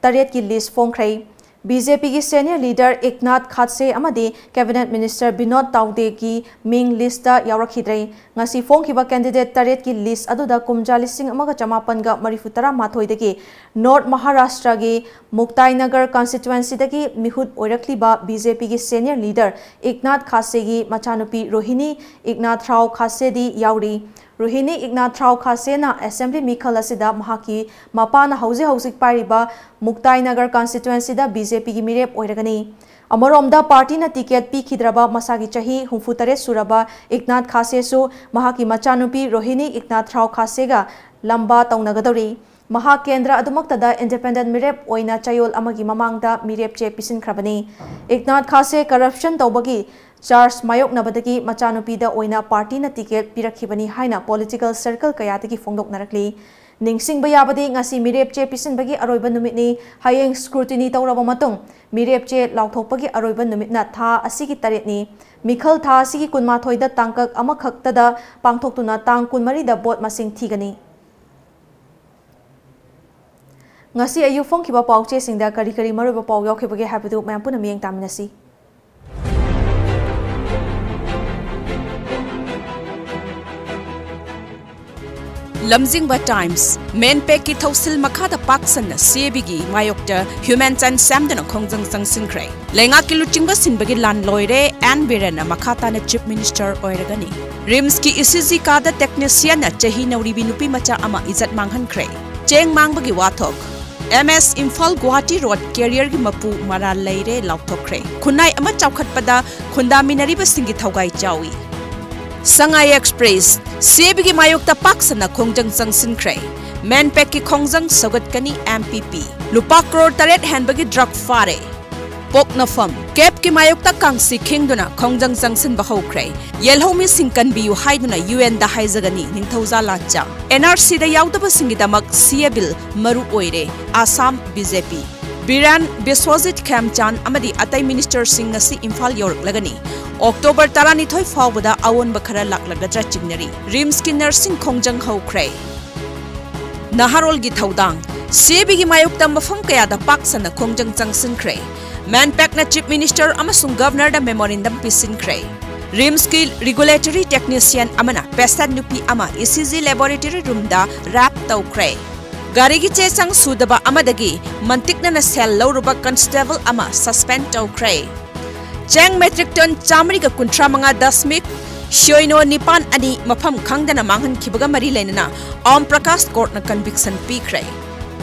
ꯇꯔꯦꯠꯀꯤ list ꯐꯣꯡꯈ꯭ꯔꯦ꯫ B J P ꯒꯤ senior leader ꯏꯛꯅꯥꯊ ꯈꯥꯠꯁꯦ ꯑꯃꯗꯤ Cabinet Minister ꯕꯤꯅꯣꯗ ꯇꯥꯎꯗꯦꯒꯤ ꯃꯤꯡ list ꯇ ꯌꯥꯎꯔꯛꯈꯤꯗ꯭ꯔꯦ꯫ ꯉꯁꯤ ꯐꯣꯡꯈꯤꯕ candidate ꯇꯔꯦꯠꯀꯤ list ꯑꯗꯨꯗ ꯀꯨꯝꯖꯥ ꯂꯤꯁꯤꯡ ꯑꯃꯒ ꯆꯃꯥꯄꯟꯒ ꯃꯔꯤꯐꯨ ꯇꯔꯥ ꯃꯥꯊꯣꯏꯗꯒꯤ North ꯃꯍꯥꯔꯥꯁꯇ꯭ꯔꯒꯤ ꯃꯨꯛꯇꯥꯏꯅꯒꯔ constituency ꯗꯒꯤ ꯃꯤꯍꯨꯠ ꯑꯣꯏꯔꯛꯂꯤꯕ B J P ꯒꯤ senior leader ꯏꯛꯅꯥꯊ ꯈꯥꯠꯁꯦꯒꯤ ꯃꯆꯥꯅꯨꯄꯤ ꯔꯣꯍꯤꯅꯤ ꯏꯛꯅꯥꯊꯔꯥꯎ ꯈꯥꯠꯁꯦꯗꯤ ꯌꯥꯎꯔꯤ꯫ ꯔꯣꯍꯤꯅꯤ ꯏꯛꯅꯥꯊꯔꯥꯎ ꯈꯥꯠꯁꯦꯅ assembly ꯃꯤꯈꯜ ꯑꯁꯤꯗ ꯃꯍꯥꯛꯀꯤ ꯃꯄꯥꯅ ꯍꯧꯖꯤꯛ ꯍꯧꯖꯤꯛ ꯄꯥꯏꯔꯤꯕ ꯃꯨꯛꯇꯥꯏꯅꯒꯔ constituency ꯗ B J P ꯒꯤ ꯃꯤꯔꯦꯞ ꯑꯣꯏꯔꯒꯅꯤ꯫ ꯑꯃꯔꯣꯝꯗ, party ꯅ ticket ꯄꯤꯈꯤꯗ꯭ꯔꯕ ꯃꯁꯥꯒꯤ ꯆꯍꯤ ꯍꯨꯝꯐꯨ ꯇꯔꯦꯠ ꯁꯨꯔꯕ ꯏꯛꯅꯥꯊ ꯈꯥꯠꯁꯦꯁꯨ ꯃꯍꯥꯛꯀꯤ ꯃꯆꯥꯅꯨꯄꯤ ꯔꯣꯍꯤꯅꯤ ꯏꯛꯅꯥꯊꯔꯥꯎ ꯈꯥꯠꯁꯦꯒ ꯂꯝꯕꯥ ꯇꯧꯅꯒꯗꯧꯔꯤ꯫ ꯃꯍꯥꯛ ꯀꯦꯟꯗ꯭ꯔ ꯑꯗꯨꯃꯛꯇꯗ independent ꯃꯤꯔꯦꯞ ꯑꯣꯏꯅ ꯆꯌꯣꯜ ꯑꯃꯒꯤ ꯃꯃꯥꯡꯗ ꯃꯤꯔꯦꯞ ꯆꯦ ꯄꯤꯁꯤꯟꯈ꯭ꯔꯕꯅꯤ꯫ ꯏꯛꯅꯥꯊ ꯈꯥꯠꯁꯦ corruption ꯇꯧꯕꯒꯤ charge ꯃꯥꯌꯣꯛꯅꯕꯗꯒꯤ ꯃꯆꯥꯅꯨꯄꯤꯗ ꯑꯣꯏꯅ party ꯅ ticket ꯄꯤꯔꯛꯈꯤꯕꯅꯤ ꯍꯥꯏꯅ political circle ꯀꯌꯥꯗꯒꯤ ꯐꯣꯡꯗꯣꯛꯅꯔꯛꯂꯤ꯫ ꯅꯤꯡꯁꯤꯡꯕ ꯌꯥꯕꯗꯤ, ꯉꯁꯤ ꯃꯤꯔꯦꯞ ꯆꯦ ꯄꯤꯁꯤꯟꯕꯒꯤ ꯑꯔꯣꯏꯕ ꯅꯨꯃꯤꯠꯅꯤ꯫ ꯍꯌꯦꯡ scrutiny ꯇꯧꯔꯕ ꯃꯇꯨꯡ ꯃꯤꯔꯦꯞ ꯆꯦ ꯂꯥꯎꯊꯣꯛꯄꯒꯤ ꯑꯔꯣꯏꯕ ꯅꯨꯃꯤꯠꯅ ꯊꯥ ꯑꯁꯤꯒꯤ ꯇꯔꯦꯠꯅꯤ꯫ ꯃꯤꯈꯜ ꯊꯥ ꯑꯁꯤꯒꯤ ꯀꯨꯟꯃꯥꯊꯣꯏꯗ ꯇꯥꯡꯀꯛ ꯑꯃꯈꯛꯇꯗ ꯄꯥꯡꯊꯣꯛꯇꯨꯅ ꯇꯥꯡ ꯀꯨꯟꯃꯔꯤꯗ vote ꯃꯁꯤꯡ ꯊꯤꯒꯅꯤ꯫ ꯉꯁꯤ ꯑꯌꯨꯛ ꯐꯣꯡꯈꯤꯕ ꯄꯥꯎꯆꯦꯁꯤꯡꯗ ꯀꯔꯤ ꯀꯔꯤ ꯃꯔꯨꯑꯣꯏꯕ ꯄꯥꯎ ꯌꯥꯎꯈꯤꯕꯒꯦ ꯍꯥꯏꯕꯗꯨ ꯃꯌꯥꯝ ꯄꯨꯟꯅ ꯃꯤꯠꯌꯦꯡ ꯇꯥꯃꯤꯟꯅꯁꯤ꯫ ꯂꯝꯖꯤꯡꯕ Times꯫ ꯃꯦꯟꯄꯦꯛꯀꯤ ꯊꯧꯁꯤꯜ ꯃꯈꯥꯗ ꯄꯥꯛ ꯁꯟꯅ ꯁꯤꯑꯦꯕꯤꯒꯤ ꯃꯥꯌꯣꯛꯇ human chain ꯁꯦꯝꯗꯨꯅ ꯈꯣꯡꯖꯪ ꯆꯪꯁꯤꯟꯈ꯭ꯔꯦ꯫ ꯂꯩꯉꯥꯛꯀꯤ ꯂꯨꯆꯤꯡꯕ ꯁꯤꯟꯕꯒꯤ ꯂꯥꯟ ꯂꯣꯏꯔꯦ, ꯑꯦꯟ ꯕꯤꯔꯦꯟꯅ ꯃꯈꯥ ꯇꯥꯅ Chief Minister ꯑꯣꯏꯔꯒꯅꯤ꯫ ꯔꯤꯝꯁꯀꯤ ꯏ ꯁꯤ ꯖꯤ ꯀꯥꯗ technician ꯅ ꯆꯍꯤ ꯅꯧꯔꯤꯕꯤ ꯅꯨꯄꯤ ꯃꯆꯥ ꯑꯃ ꯏꯖꯠ ꯃꯥꯡꯍꯟꯈ꯭ꯔꯦ꯫ ꯆꯦꯡ ꯃꯥꯡꯕꯒꯤ ꯋꯥꯊꯣꯛ꯫ ꯑꯦꯝ ꯑꯦꯁ ꯏꯝꯐꯥꯜ ꯒꯨꯋꯥꯍꯥꯇꯤ road carrier ꯒꯤ ꯃꯄꯨ ꯃꯔꯥꯜ ꯂꯩꯔꯦ ꯂꯥꯎꯊꯣꯛꯈ꯭ꯔꯦ꯫ ꯈꯨꯟꯅꯥꯏ ꯑꯃ ꯆꯥꯎꯈꯠꯄꯗ ꯈꯨꯟꯗꯥꯃꯤꯟꯅꯔꯤꯕꯁꯤꯡꯒꯤ ꯊꯧꯒꯥꯏ ꯆꯥꯎꯏ꯫ ꯁꯉꯥꯏ Express꯫ ꯁꯤꯑꯦꯕꯤꯒꯤ ꯃꯥꯌꯣꯛꯇ ꯄꯥꯛ ꯁꯟꯅ ꯈꯣꯡꯖꯪ ꯆꯪꯁꯤꯟꯈ꯭ꯔꯦ꯫ ꯃꯦꯟꯄꯦꯛꯀꯤ ꯈꯣꯡꯖꯪ ꯁꯧꯒꯠꯀꯅꯤ ꯑꯦꯝ ꯄꯤ ꯄꯤ꯫ ꯂꯨꯄꯥ ꯀ꯭ꯔꯣꯔ ꯇꯔꯦꯠ ꯍꯦꯟꯕꯒꯤ drug ꯐꯥꯔꯦ꯫ ꯄꯣꯛꯅꯐꯝ꯫ ꯀꯦꯞꯀꯤ ꯃꯥꯌꯣꯛꯇ ꯀꯥꯡꯁꯤ ꯈꯤꯡꯗꯨꯅ ꯈꯣꯡꯖꯪ ꯆꯪꯁꯤꯟꯕ ꯍꯧꯈ꯭ꯔꯦ꯫ ꯌꯦꯜꯍꯧꯃꯤꯁꯤꯡ ꯀꯟꯕꯤꯌꯨ ꯍꯥꯏꯗꯨꯅ ꯌꯨ ꯑꯦꯟꯗ ꯍꯥꯏꯖꯒꯅꯤ ꯅꯤꯡꯊꯧꯖꯥ ꯂꯥꯟꯆꯥ꯫ ꯑꯦꯟ ꯑꯥꯔ ꯁꯤꯗ ꯌꯥꯎꯗꯕꯁꯤꯡꯒꯤꯗꯃꯛ ꯁꯤꯑꯦ ꯕꯤꯜ ꯃꯔꯨ ꯑꯣꯏꯔꯦ, ꯑꯁꯥꯝ ꯕꯤ ꯖꯦ ꯄꯤ꯫ ꯕꯤꯔꯦꯟ, ꯕꯤꯁ꯭ꯋꯖꯤꯠ ꯈꯦꯝꯆꯥꯟ ꯑꯃꯗꯤ ꯑꯇꯩ ꯃꯤꯅꯤꯁꯇꯔꯁꯤꯡ ꯉꯁꯤ ꯏꯝꯐꯥꯜ ꯌꯧꯔꯛꯂꯒꯅꯤ꯫ ꯑꯣꯛꯇꯣꯕꯔ ꯇꯔꯥꯅꯤꯊꯣꯏ ꯐꯥꯎꯕꯗ ꯑꯑꯣꯟꯕ ꯈꯔ ꯂꯥꯛꯂꯒꯗ꯭ꯔꯥ ꯆꯤꯡꯅꯔꯤ꯫ ꯔꯤꯝꯁꯀꯤ ꯅꯔꯁꯁꯤꯡ ꯈꯣꯡꯖꯪ ꯍꯧꯈ꯭ꯔꯦ꯫ ꯅꯍꯥꯔꯣꯜꯒꯤ ꯊꯧꯗꯥꯡ꯫ ꯁꯤꯑꯦꯕꯤꯒꯤ ꯃꯥꯌꯣꯛꯇ ꯃꯐꯝ ꯀꯌꯥꯗ ꯄꯥꯛ ꯁꯟꯅ ꯈꯣꯡꯖꯪ ꯆꯪꯁꯤꯟꯈ꯭ꯔꯦ꯫ ꯃꯦꯟꯄꯦꯛꯅ ꯆꯤꯐ ꯃꯤꯅꯤꯁꯇꯔ ꯑꯃꯁꯨꯡ ꯒꯚꯔꯅꯔꯗ ꯃꯦꯃꯣꯔꯦꯟꯗꯝ ꯄꯤꯁꯤꯟꯈ꯭ꯔꯦ꯫ ꯔꯤꯝꯁꯀꯤ ꯔꯤꯒꯨꯂꯦꯇꯔꯤ ꯇꯦꯛꯅꯤꯁꯤꯌꯟ ꯑꯃꯅ ꯄꯦꯁꯦꯟꯠ ꯅꯨꯄꯤ ꯑꯃ ꯏ ꯁꯤ ꯖꯤ ꯂꯦꯕꯣꯔꯦꯇꯔꯤ ꯔꯨꯝꯗ ꯔꯦꯞ ꯇꯧꯈ꯭ꯔꯦ꯫ ꯒꯥꯔꯤꯒꯤ ꯆꯦ ꯆꯥꯡ ꯁꯨꯗꯕ ꯑꯃꯗꯒꯤ ꯃꯟꯇꯤꯛꯅꯅ ꯁꯦꯜ ꯂꯧꯔꯨꯕ ꯀꯟꯁꯇꯦꯕꯜ ꯑꯃ ꯁꯁꯄꯦꯟ ꯇꯧꯈ꯭ꯔꯦ꯫ ꯆꯦꯡ ꯃꯦꯇ꯭ꯔꯤꯛ ꯇꯟ ꯆꯥꯃꯔꯤꯒ ꯀꯨꯟꯊ꯭ꯔꯥ ꯃꯉꯥ ꯗꯁꯃꯤꯛ ꯁꯤꯅꯣ ꯅꯤꯄꯥꯟ ꯑꯅꯤ ꯃꯐꯝ ꯈꯪꯗꯅ ꯃꯥꯡꯍꯟꯈꯤꯕꯒ ꯃꯔꯤ ꯂꯩꯅꯅ ꯑꯣꯝ ꯄ꯭ꯔꯀꯥꯁ ꯀꯣꯔꯠꯅ ꯀꯟꯚꯤꯛꯁꯟ ꯄꯤꯈ꯭ꯔꯦ꯫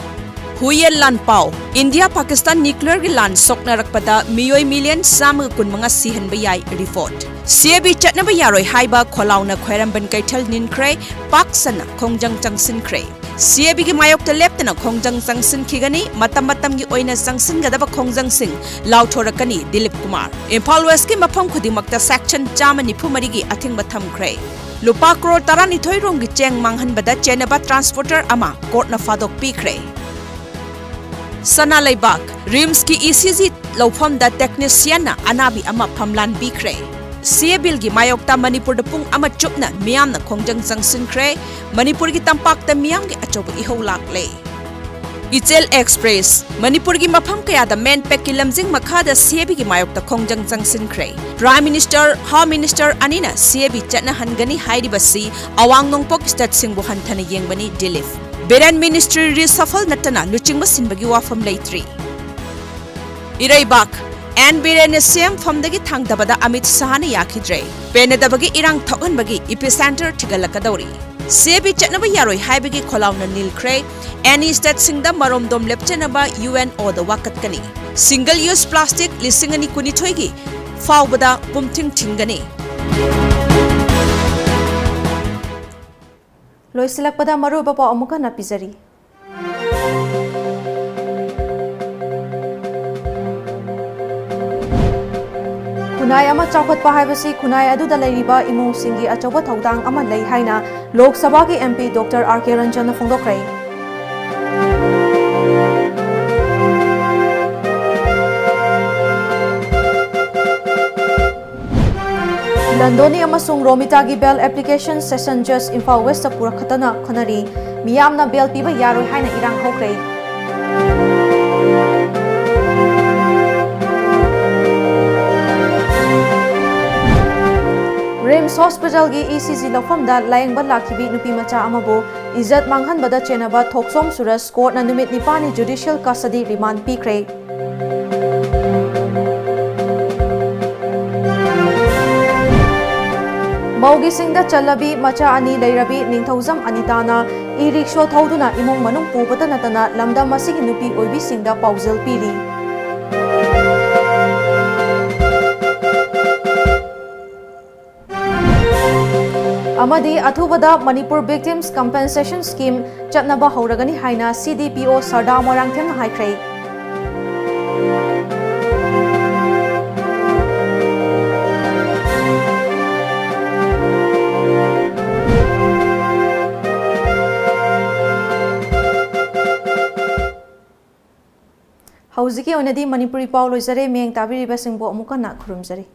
ꯍꯨꯏꯌꯦꯟ ꯂꯥꯟ ꯄꯥꯎ꯫ ꯏꯟꯗꯤꯌꯥ ꯄꯥꯀꯤꯁꯇꯥꯟ ꯅ꯭ꯌꯨꯀ꯭ꯂꯤꯌꯔꯒꯤ ꯂꯥꯟ ꯁꯣꯛꯅꯔꯛꯄꯗ ꯃꯤꯑꯣꯏ ꯃꯤꯂꯤꯌꯟ ꯆꯥꯝꯃꯒ ꯀꯨꯟꯃꯉꯥ ꯁꯤꯍꯟꯕ ꯌꯥꯏ ꯔꯤꯄꯣꯔꯠ꯫ ꯁꯤꯑꯦꯕꯤ ꯆꯠꯅꯕ ꯌꯥꯔꯣꯏ ꯍꯥꯏꯕ ꯈꯣꯜꯂꯥꯎꯅ ꯈ꯭ꯋꯥꯏꯔꯝꯕꯟ ꯀꯩꯊꯦꯜ ꯅꯤꯟꯈ꯭ꯔꯦ, ꯄꯥꯛ ꯁꯟꯅ ꯈꯣꯡꯖꯪ ꯆꯪꯁꯤꯟꯈ꯭ꯔꯦ꯫ ꯁꯤꯑꯦꯕꯤꯒꯤ ꯃꯥꯌꯣꯛꯇ ꯂꯦꯞꯇꯅ ꯈꯣꯡꯖꯪ ꯆꯪꯁꯤꯟꯈꯤꯒꯅꯤ, ꯃꯇꯝ ꯃꯇꯝꯒꯤ ꯑꯣꯏꯅ ꯆꯪꯁꯤꯟꯒꯗꯕ ꯈꯣꯡꯖꯪꯁꯤꯡ ꯂꯥꯎꯊꯣꯔꯛꯀꯅꯤ ꯗꯤꯂꯤꯞ ꯀꯨꯃꯥꯔ꯫ ꯏꯝꯐꯥꯜ ꯋꯦꯁꯀꯤ ꯃꯐꯝ ꯈꯨꯗꯤꯡꯃꯛꯇ ꯁꯦꯛꯁꯟ ꯆꯥꯝꯃ ꯅꯤꯐꯨ ꯃꯔꯤꯒꯤ ꯑꯊꯤꯡꯕ ꯊꯝꯈ꯭ꯔꯦ꯫ ꯂꯨꯄꯥ ꯀ꯭ꯔꯣꯔ ꯇꯔꯥꯅꯤꯊꯣꯏ ꯔꯣꯝꯒꯤ ꯆꯦꯡ ꯃꯥꯡꯍꯟꯕꯗ ꯆꯦꯟꯅꯕ ꯇ꯭ꯔꯥꯟꯁꯄꯣꯔꯇꯔ ꯑꯃ ꯀꯣꯔꯠꯅ ꯐꯥꯗꯣꯛꯄꯤꯈ꯭ꯔꯦ꯫ ꯁꯅꯥ ꯂꯩꯕꯥꯛ꯫ ꯔꯤꯝꯁꯀꯤ ꯏ ꯁꯤ ꯖꯤ ꯂꯧꯐꯝꯗ ꯇꯦꯛꯅꯤꯁꯤꯌꯟꯅ ꯑꯅꯥꯕꯤ ꯑꯃ ꯐꯝꯂꯥꯟ ꯄꯤꯈ꯭ꯔꯦ꯫ ꯁꯤꯑꯦꯕꯤꯜꯒꯤ ꯃꯥꯌꯣꯛꯇ ꯃꯅꯤꯄꯨꯔꯗ ꯄꯨꯡ ꯑꯃ ꯆꯨꯞꯅ ꯃꯤꯌꯥꯝꯅ ꯈꯣꯡꯖꯪ ꯆꯪꯁꯤꯟꯈ꯭ꯔꯦ꯫ ꯃꯅꯤꯄꯨꯔꯒꯤ ꯇꯝꯄꯥꯛꯇ ꯃꯤꯌꯥꯝꯒꯤ ꯑꯆꯧꯕ ꯏꯍꯧ ꯂꯥꯛꯂꯦ꯫ ꯏꯆꯦꯜ ꯑꯦꯛꯁꯄ꯭ꯔꯦꯁ꯫ ꯃꯅꯤꯄꯨꯔꯒꯤ ꯃꯐꯝ ꯀꯌꯥꯗ ꯃꯦꯟꯄꯦꯛꯀꯤ ꯂꯝꯖꯤꯡ ꯃꯈꯥꯗ ꯁꯤꯑꯦꯕꯤꯒꯤ ꯃꯥꯌꯣꯛꯇ ꯈꯣꯡꯖꯪ ꯆꯪꯁꯤꯟꯈ꯭ꯔꯦ꯫ ꯄ꯭ꯔꯥꯏꯝ ꯃꯤꯅꯤꯁꯇꯔ, ꯍꯣꯝ ꯃꯤꯅꯤꯁꯇꯔ ꯑꯅꯤꯅ ꯁꯤꯑꯦꯕꯤ ꯆꯠꯅꯍꯟꯒꯅꯤ ꯍꯥꯏꯔꯤꯕꯁꯤ ꯑꯋꯥꯡ ꯅꯣꯡꯄꯣꯛ ꯁ꯭ꯇꯦꯠꯁꯤꯡꯕꯨ ꯍꯟꯊꯅ ꯌꯦꯡꯕꯅꯤ ꯗꯤꯂꯤꯞ꯫ ꯕꯤꯔꯦꯟ ꯃꯤꯅꯤꯁꯇ꯭ꯔꯤ ꯔꯤꯁꯐꯜ ꯅꯠꯇꯅ ꯂꯨꯆꯤꯡꯕ ꯁꯤꯟꯕꯒꯤ ꯋꯥꯐꯝ ꯂꯩꯇ꯭ꯔꯤ꯫ ꯏꯔꯩꯕꯥꯛ꯫ ꯑꯦꯟ ꯕꯤꯔꯦꯟꯅ ꯁꯤ ꯑꯦꯝ ꯐꯝꯗꯒꯤ ꯊꯥꯡꯊꯕꯗ ꯑꯃꯤꯠ ꯁꯥꯍꯅ ꯌꯥꯈꯤꯗ꯭ꯔꯦ꯫ ꯄꯦꯟꯅꯗꯕꯒꯤ ꯏꯔꯥꯡ ꯊꯣꯛꯍꯟꯕꯒꯤ ꯏꯄꯤꯁꯦꯟꯇꯔ ꯊꯤꯒꯠꯂꯛꯀꯗꯧꯔꯤ꯫ ꯁꯤꯑꯦꯕꯤ ꯆꯠꯅꯕ ꯌꯥꯔꯣꯏ ꯍꯥꯏꯕꯒꯤ ꯈꯣꯜꯂꯥꯎꯅ ꯅꯤꯜꯈ꯭ꯔꯦ꯫ ꯑꯦꯅꯤ ꯁ꯭ꯇꯦꯠꯁꯤꯡꯗ ꯃꯔꯣꯝꯗꯣꯝ ꯂꯦꯞꯆꯅꯕ ꯌꯨ ꯑꯦꯟ ꯑꯣꯗ ꯋꯥꯀꯠꯀꯅꯤ꯫ ꯁꯤꯡꯒꯜ ꯌꯨꯁ ꯄ꯭ꯂꯥꯁꯇꯤꯛ ꯂꯤꯁꯤꯡ ꯑꯅꯤ ꯀꯨꯟꯅꯤꯊꯣꯏꯒꯤ ꯐꯥꯎꯕꯗ ꯄꯨꯝꯊꯤꯡ ꯊꯤꯡꯒꯅꯤ꯫ ꯂꯣꯏꯁꯤꯜꯂꯛꯄꯗ ꯃꯔꯨꯑꯣꯏꯕ ꯄꯥꯎ ꯑꯃꯨꯛ ꯍꯟꯅ ꯄꯤꯖꯔꯤ꯫ ꯈꯨꯟꯅꯥꯏ ꯑꯃ ꯆꯥꯎꯈꯠꯄ ꯍꯥꯏꯕꯁꯤ ꯈꯨꯟꯅꯥꯏ ꯑꯗꯨꯗ ꯂꯩꯔꯤꯕ ꯏꯃꯨꯡꯁꯤꯡꯒꯤ ꯑꯆꯧꯕ ꯊꯧꯗꯥꯡ ꯑꯃ ꯂꯩ ꯍꯥꯏꯅ ꯂꯣꯛ ꯁꯚꯥꯒꯤ ꯑꯦꯝ ꯄꯤ ꯗꯣꯛꯇꯔ ꯑꯥꯔ ꯀꯦ ꯔꯟꯖꯟꯅ ꯐꯣꯡꯗꯣꯛꯈ꯭ꯔꯦ꯫ ꯅꯟꯗꯣꯅꯤ ꯑꯃꯁꯨꯡ ꯔꯣꯃꯤꯇꯥꯒꯤ ꯕꯦꯜ ꯑꯦꯄ꯭ꯂꯤꯀꯦꯁꯟ ꯁꯦꯁꯟ ꯖꯖ ꯏꯝꯐꯥꯜ ꯋꯦꯁꯇ ꯄꯨꯔꯛꯈꯠꯇꯅ ꯈꯟꯅꯔꯤ꯫ ꯃꯤꯌꯥꯝꯅ ꯕꯦꯜ ꯄꯤꯕ ꯌꯥꯔꯣꯏ ꯍꯥꯏꯅ ꯏꯔꯥꯡ ꯍꯧꯈ꯭ꯔꯦ꯫ ꯔꯤꯝꯁ ꯍꯣꯁꯄꯤꯇꯥꯜꯒꯤ ꯏ ꯁꯤ ꯖꯤ ꯂꯧꯐꯝꯗ ꯂꯥꯌꯦꯡꯕ ꯂꯥꯛꯈꯤꯕꯤ ꯅꯨꯄꯤ ꯃꯆꯥ ꯑꯃꯕꯨ ꯏꯖꯠ ꯃꯥꯡꯍꯟꯕꯗ ꯆꯦꯟꯅꯕ ꯊꯣꯛꯆꯣꯝ ꯁꯨꯔꯖ ꯀꯣꯔꯠꯅ ꯅꯨꯃꯤꯠ ꯅꯤꯄꯥꯟꯅꯤ ꯖꯨꯗꯤꯁꯤꯌꯦꯜ ꯀꯁꯇꯗꯤ ꯔꯤꯃꯥꯟ ꯄꯤꯈ꯭ꯔꯦ꯫ ꯃꯧꯒꯤꯁꯤꯡꯗ ꯆꯜꯂꯕꯤ ꯃꯆꯥ ꯑꯅꯤ ꯂꯩꯔꯕꯤ ꯅꯤꯡꯊꯧꯖꯝ ꯑꯅꯤꯇꯥꯅ ꯏ ꯔꯤꯛꯁꯣ ꯊꯧꯗꯨꯅ ꯏꯃꯨꯡ ꯃꯅꯨꯡ ꯄꯨꯕꯇ ꯅꯠꯇꯅ ꯂꯝꯗꯝ ꯑꯁꯤꯒꯤ ꯅꯨꯄꯤ ꯑꯣꯏꯕꯤꯁꯤꯡꯗ ꯄꯥꯎꯖꯦꯜ ꯄꯤꯔꯤ꯫ ꯑꯃꯗꯤ ꯑꯊꯨꯕꯗ ꯃꯅꯤꯄꯨꯔ ꯚꯤꯛꯇꯤꯝꯁ ꯀꯝꯄꯦꯟꯁꯦꯁꯟ ꯁ꯭ꯀꯤꯝ ꯆꯠꯅꯕ ꯍꯧꯔꯒꯅꯤ ꯍꯥꯏꯅ ꯁꯤ ꯗꯤ ꯄꯤ ꯑꯣ ꯁꯔꯗꯥ ꯃꯣꯏꯔꯥꯡꯊꯦꯝꯅ ꯍꯥꯏꯈ꯭ꯔꯦ꯫ ꯍꯧꯖꯤꯛꯀꯤ ꯑꯣꯏꯅꯗꯤ ꯃꯅꯤꯄꯨꯔꯤ ꯄꯥꯎ ꯂꯣꯏꯖꯔꯦ꯫ ꯃꯤꯠꯌꯦꯡ ꯇꯥꯕꯤꯔꯤꯕꯁꯤꯡꯕꯨ ꯑꯃꯨꯛ ꯍꯟꯅ ꯈꯨꯔꯨꯝꯖꯔꯤ꯫